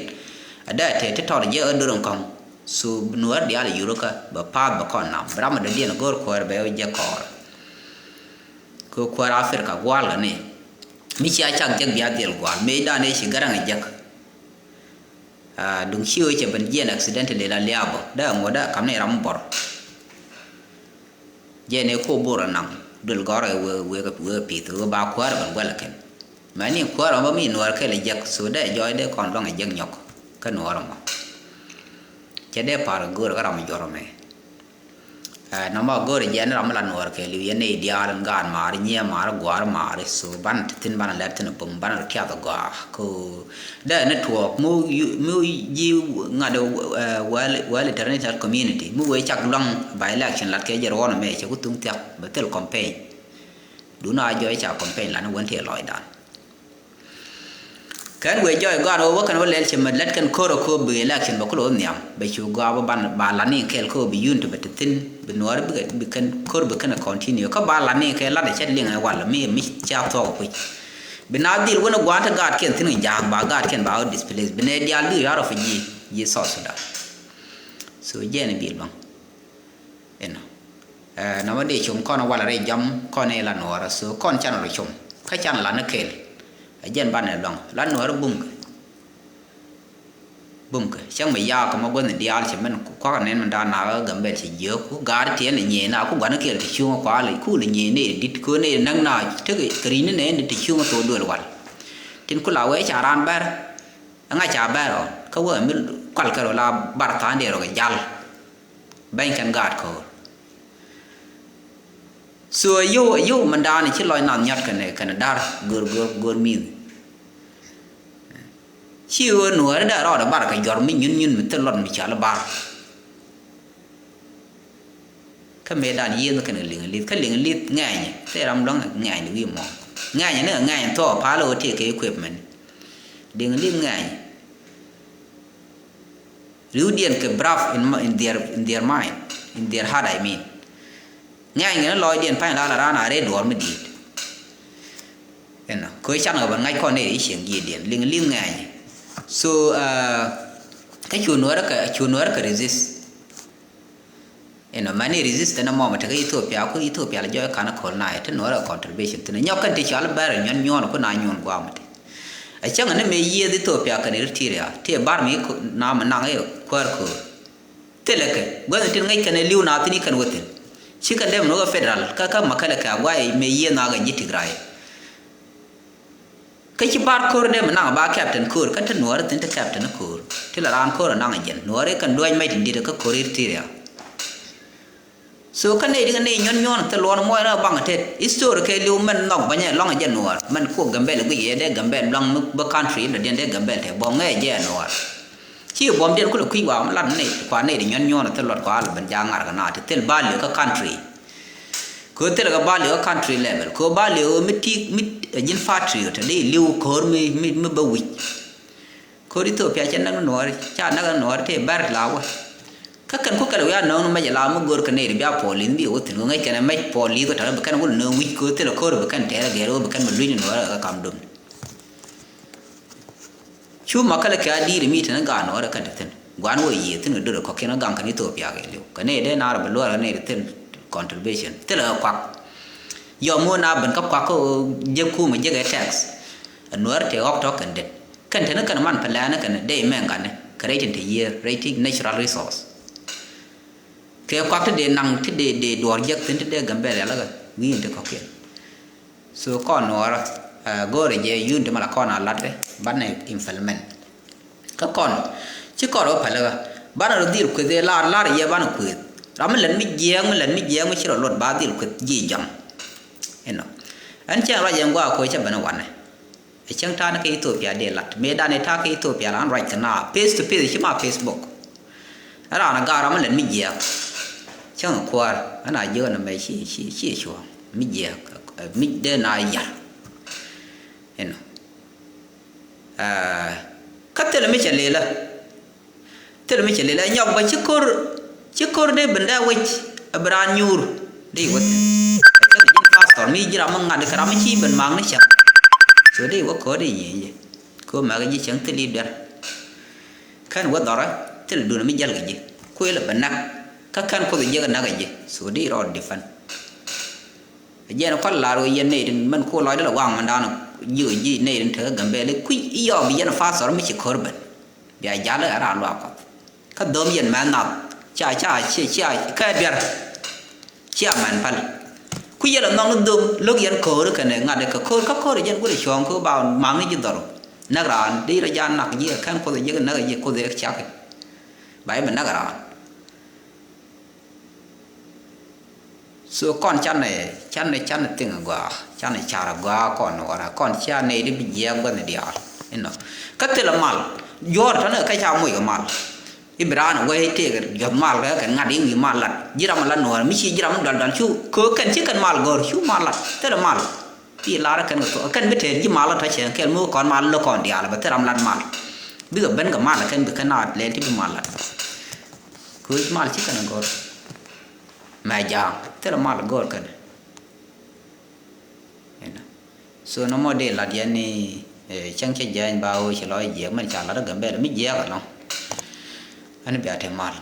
Ɛ dee tɛ ti tɔr jɛ ɛ dor in kɔ̱ŋ. So nuäär diaal ɛ yur kä bɛ pa̱a̱th bɛ kɔn nam bi ram ɛ dɔ̱diɛn ɛ go̱o̱r kuäär bɛ jɛ kɔɔr. Kä kuäär Africa gua̱a̱l kɛ ni mi cia cak jek bia dhiɛl gua̱a̱l mëëdan ëë ci Garaŋ ɛ jek. Aa, duŋ ci ɣöö cɛ ben jiɛn accidentally la liaabä dee ŋuɔ̱t dee kam ni ram bɔr. Jiɛn ëë ko bor anaŋ dul gɔrɛ wee wee wee pith wee ba kuäär ben guɛl kɛn. Mɛ ni kuäär ɔmɔ mi nuɔɔr kɛl jek so dee jɔɔc dee kɔn luaŋ jek nyɔk kä nuɔɔr ɔmɔ. Cɛ dee par go̱o̱r kä ram juɔr ɔmɛ. Ɛ, nɔmɔ go̱o̱rɛ jɛ ni ram mi la nuɔɔr kɛɛliw yɛn nɛy diaal in gaan maari, nyiɛ maari, gua̱a̱r maari. So banɛ te thi̱n, banɛ lɛr thi̱n a bum, banɛ rɔ tiath a gɔaa. Ko dee ni tuɔɔk mi wi, mi wi ji̱ ŋa̱t, ɛ, World, World International Community mi wee cak luaŋ by election lat kɛ jɛ ruɔ̱n ɛmɛ cɛ ku thuŋ thiak bɛ thil campaign. Duundɛ a jɔɔc ca campaign lat ni wen tëë lɔcdan. Kɛn wëë jɔɔc gɔaa ni wä, wä kɛn wä lɛl cɛ mät lät kɛn ko̱r ɛ ko̱r bi election bɛ kulɛ wä nhiam. Bɛ cu gɔaa bä ban ba lat ni kɛɛl ko̱r bi unity bɛ te thi̱n, bi nuɔɔri bikɛ, bi kɛn ko̱r bi kɛn ɛ continue. Kä ba lat ni kɛɛl lat ɛ cɛ liŋ ɛ wal mi, mi cia thuɔk ɛ kui̱. Bi na dhil wän ɛ gua̱a̱n te gaatkiɛn thi̱n kɛ ja̱a̱k, ba gaatkiɛn ba wä displace. Bi nɛ diaal bi yɔ̱a̱r ɔ fi ji̱, ji̱ South Sudan. So jɛn ɛ bil luaŋ. Inɔ. Ɛ, nɔmɔ dee com kɔn walɛ rɛy jam kɔn i̱ la nuɔɔrä. So kɔn canɛ rɔ com. Kä canɛ la ni kɛɛl. Ɛ jɛn banɛ luaŋ. La nuɔɔrä bumkɛ. Bumkɛ. Cäŋ mi yaak kɛ mɔ guänh diaal cɛ mɛn kuakä nɛn mi daan nakä Gambɛl cɛ jiök. Ku gaat tiɛɛl i̱ nyiee na ku gua̱n kɛɛl ti cuŋä kualɛ. Ku lɛ nyiee nɛy dit kö nɛy näk na tekɛ kɛ ri̱ny ni nɛn ti cuŋä thok duël wal. Tin ku la wee ca raan bɛr. Ɛŋa ca bɛr ɔ. Kä wee mi kual kɛ rɔ la bar tha̱a̱ŋ dee rɔ kɛ jal. Bɛny kɛn gaat ko̱o̱r. So a yio̱w, a yio̱w mɛn daanɛ ci lɔc nath nyɔt kɛnɛ, kɛnɛ da̱r go̱r, go̱r, go̱r mi̱th. Ci ɣöö nuääri dee rɔɔdɛ bar kɛ jɔr mi nyun nyun mi thil lɔt mi cal bar. Kä mëëdan yiëëth kɛnɛ liŋ li̱th, kä liŋ li̱th ŋɛɛnyɛ thil ram luäŋ ŋɛɛny wi̱i̱ mɔ. Ŋɛɛnyɛ ni ŋɛɛny thuɔɔk pal ɣöö tëë kɛ equipment. Liŋ li̱th ŋɛɛnyɛ. Riwdiɛn kɛ brave in, in their, in their mind, in their heart, I mean. Ŋɛɛny kɛn lɔcdiɛn pa̱ny la la raan a rɛy duɔɔr mi di̱i̱t. Inɔ, kɛ can kɛ bän ŋa̱c kɔn i̱ cieŋ jiëëdiɛn liŋ li̱ŋ ŋɛɛny. So, uh, kä cu nuɔrä kɛ, cu nuɔrä kɛ resist. Inɔ, mani resist ɛn ɛmɔ mɛ tekɛ Ethiopia, ku Ethiopia lɛ jɔɔc ka̱n ɛ colonize, te nuɔrä contribution thin. Nyɔk kɛn ti cɔal bɛr nyuɔn nyuɔn ku na nyuɔn guam ti. A cäŋ ni mëë yiëëth Ethiopia kɛn Eritrea, ti bar mi na mɛ naŋ i̱ kuäär köör. Thilɛ kɛ, guäth tin ŋäc kɛn ɛ li̱w na thin i̱ kɛn wä thin. Ci kɛn dee mɛ nuɔk ɛ federal, kä kä Mekelle kɛ a guay mëë yiëëth na kɛ ji̱ Tigray. Kä ci bar ko̱r dee mi naŋ ba captain ko̱r, kä te nuɔɔri thin te captain ko̱r. Ti la raan ko̱r a naŋ a jɛn. Nuɔɔri kɛn duäc mɛc tin di̱t kä ko̱r Eritrea. So kä nɛy ti kɛ nɛy nyuɔn nyuɔn thil luɔn muɔc rɛ baŋ tet. History kɛ li̱w mɛn nhɔk bänyɛ lɔŋ a jɛ nuɔɔr. Mɛn kuɔk Gambɛl guic yɛ dee Gambɛl luaŋ mi bä country in dɔ̱diɛn dee Gambɛl tɛ bɔŋ ŋɛ jɛ nuɔɔr. Ci buɔ̱mdiɛn kulɛ kui̱ wa mi lat nɛy kua nɛy ti nyuɔn nyuɔn thil luɔt kua lɛ ben ja̱a̱ŋ ŋa̱r kɛ na ti thil value kä country. Kɛ ɣöö thilɛ kɛ value kä country level. Kɛ ɣöö value ɣöö mi ti, mi, eh, ji̱n patriot, te di li̱w ko̱r mi, mi, mi bä wi̱c. Ko̱r Ethiopia cɛ näk ni nuɔɔri, ca näk ni nuɔɔri tëë bɛr la wä. Kä kɛn ku kɛl wi̱i̱ a nööŋ ni mɛc la mi go̱o̱r kɛ nɛy ri bia police mi bi wä thi̱n kɛ ŋäc kɛn ɛ mɛc police kɛ tɔ̱ bi kɛn wä nööŋ wi̱c kɛ ɣöö thilɛ ko̱r bi kɛn tɛɛr ɛ gɛr ɣöö bi kɛn mi lui̱c ni nuɔɔri ɛ kä kam dum. Cu Mekelle kɛ a di̱i̱t mi teni gaŋ nuɔɔrɛ kɛn te thi̱n. Gua̱n wä yiëë thi̱n kɛ do̱r kɔ̱kiɛn kä gaŋ kɛn Ethiopia kɛ li̱w. Kɛ nɛy dee naar bɛ luɔr kɛ nɛy te thi̱n contribution. Thilɛ kɛ kuak. Yɔm wä na ben kä kuak kä jek kumɛ jek ɛ tax. Ɛ nuɔɔrɛ tëë ɣɔk tɔ̱ kɛn det. Kɛn teni kɛn man pɛ lɛɛni kɛn dee mɛŋ kani kɛ rɛy tin te yiëë rɛy ti natural resource. Kɛ kuak ti dee naŋ ti dee, dee duɔɔr jek thi̱n ti dee Gambɛl yalä kɛ wi̱i̱n ti kɔ̱kiɛn. So kɔn nuɔɔrä, ɛ, go̱o̱rɛ jɛ yun ti mala kɔn a lat kɛ banɛ implement. Kä kɔn ci kɔn rɔ päl kä banɛ rɔ dhil kueth ɛ lar lar yɛ banɛ kueth. Ram mi lät mi jiɛɛk mi lät mi jiɛɛk mi ci rɔ luɔt ba dhil kueth ji̱ jam. Inɔ. Ɛn cɛn ruac ɛn guaak koc cä ben wanɛ. Ɛ cäŋ ta̱a̱n kä Ethiopia dee lat mëëdan ɛ ta̱a̱ kä Ethiopia la ɣän ruac kɛ na face to face ci ma Facebook. Ɛ raan ɛ ga̱a̱r ram mi lät mi jiɛɛk. Cäŋ ɛ kuäär ɣän a jiök ɛn ɛmɛ ci, ci, ci cuɔ̱ɔ̱ŋ mi jiɛɛk, ɛ, mi dee na yar. Inɔ. Ɛ, kä thilɛ mi cɛ lelä. Thil mi cɛ lel ɛ nyɔk bä ci ko̱r, ci ko̱r dee ben dee wec ɛ bi raan nyuur dee wä thi̱n. Ɛ kɛn ji̱n pastor mi ji̱ ram mi ŋa̱t kɛ ram mi ci ben mak ni cäŋ. So dee wä ko̱r dee nyieny jɛ. Ko̱r mɛk ji̱ cäŋ thil i̱ duer. Kɛn wä dhɔrä thil dun mi jäl kɛ ji̱. Kuël ɛ bɛ nak. Kä kɛn Kuoth jiäk ɛ nak ɛ ji̱. So dee rɔɔd defend. Ɛ jɛn kual lar wä yɛn nɛy tin mɛn ku lɔcdä lɛ waŋ mɛn da̱a̱n ji̱ ji̱ nɛy tin tekɛ Gambɛl i̱ kui̱ i̱ yɔɔk bi yɛn pastor mi ci ko̱r ben. Bia jalä ɛ raan luaak Kuɔth. Kä dho̱m yɛn mɛn nath. Cia, cia, cia, cia, kɛ biɛr. Cia mɛn päl. Ku yɛn ɛ nhɔk ni dho̱m, lo̱k yɛn ko̱o̱ri kɛnɛ ŋa̱t kɛ ko̱o̱r, kä ko̱o̱r ɛ jɛn go̱rɛ cuɔ̱ɔ̱ŋ kɛ ɣöö ba ma̱a̱ŋni ji̱ dhɔr. Näk raan, dee rɔ jaan nak ji̱, ɛ kɛn Kuoth ɛ jiäk näk ɛ ji̱, Kuoth ɛ cak. Ba jɛ bi näk raan. So kɔn canɛ, canɛ, canɛ thing a gɔaa, canɛ car a gɔaa kɔn nuɔɔrɛ, kɔn cia nɛy di bi jiɛɛk bä ni diaal. Inɔ. Kä thilɛ mal, juɔ̱ɔ̱r tɔ̱nɛ kä ca moc kɛ mal. I̱ bi raan wee tëëk juɔ̱th mal kɛ kɛn ŋa̱t i̱ wi̱i̱ mal lat. Ji̱ ram a lat nuɔɔrɛ, mi ci ji̱ ram mi dual dual cu, kɛ kɛn ci kɛn mal gɔ̱r, cu mal lat. Thilɛ mal. Ti lar kɛn kɛ thuɔ̱k, kɛn bi tɛɛr ji̱ mal lat tɔ̱ cɛ kɛl mi kɔn mal lä kɔn diaal, bɛ thil ram lat mal. Bikɛ ben kɛ mal kɛn bi kɛn a lɛl ti bi mal lat. Kɛ mal ci kɛn a gɔ̱r. Mɛ ja̱a̱ŋ, thilɛ mal gɔ̱r kɛn. Inɔ. So nɔmɔ dee lat yɛn ni, eh, cäŋ cä jiɛɛny ba ɣöö ci lɔc jiɛɛk, mɛn ca lat ɛ Gambɛl mi jiɛɛk ɛnɔ. Ɛn bia te mal.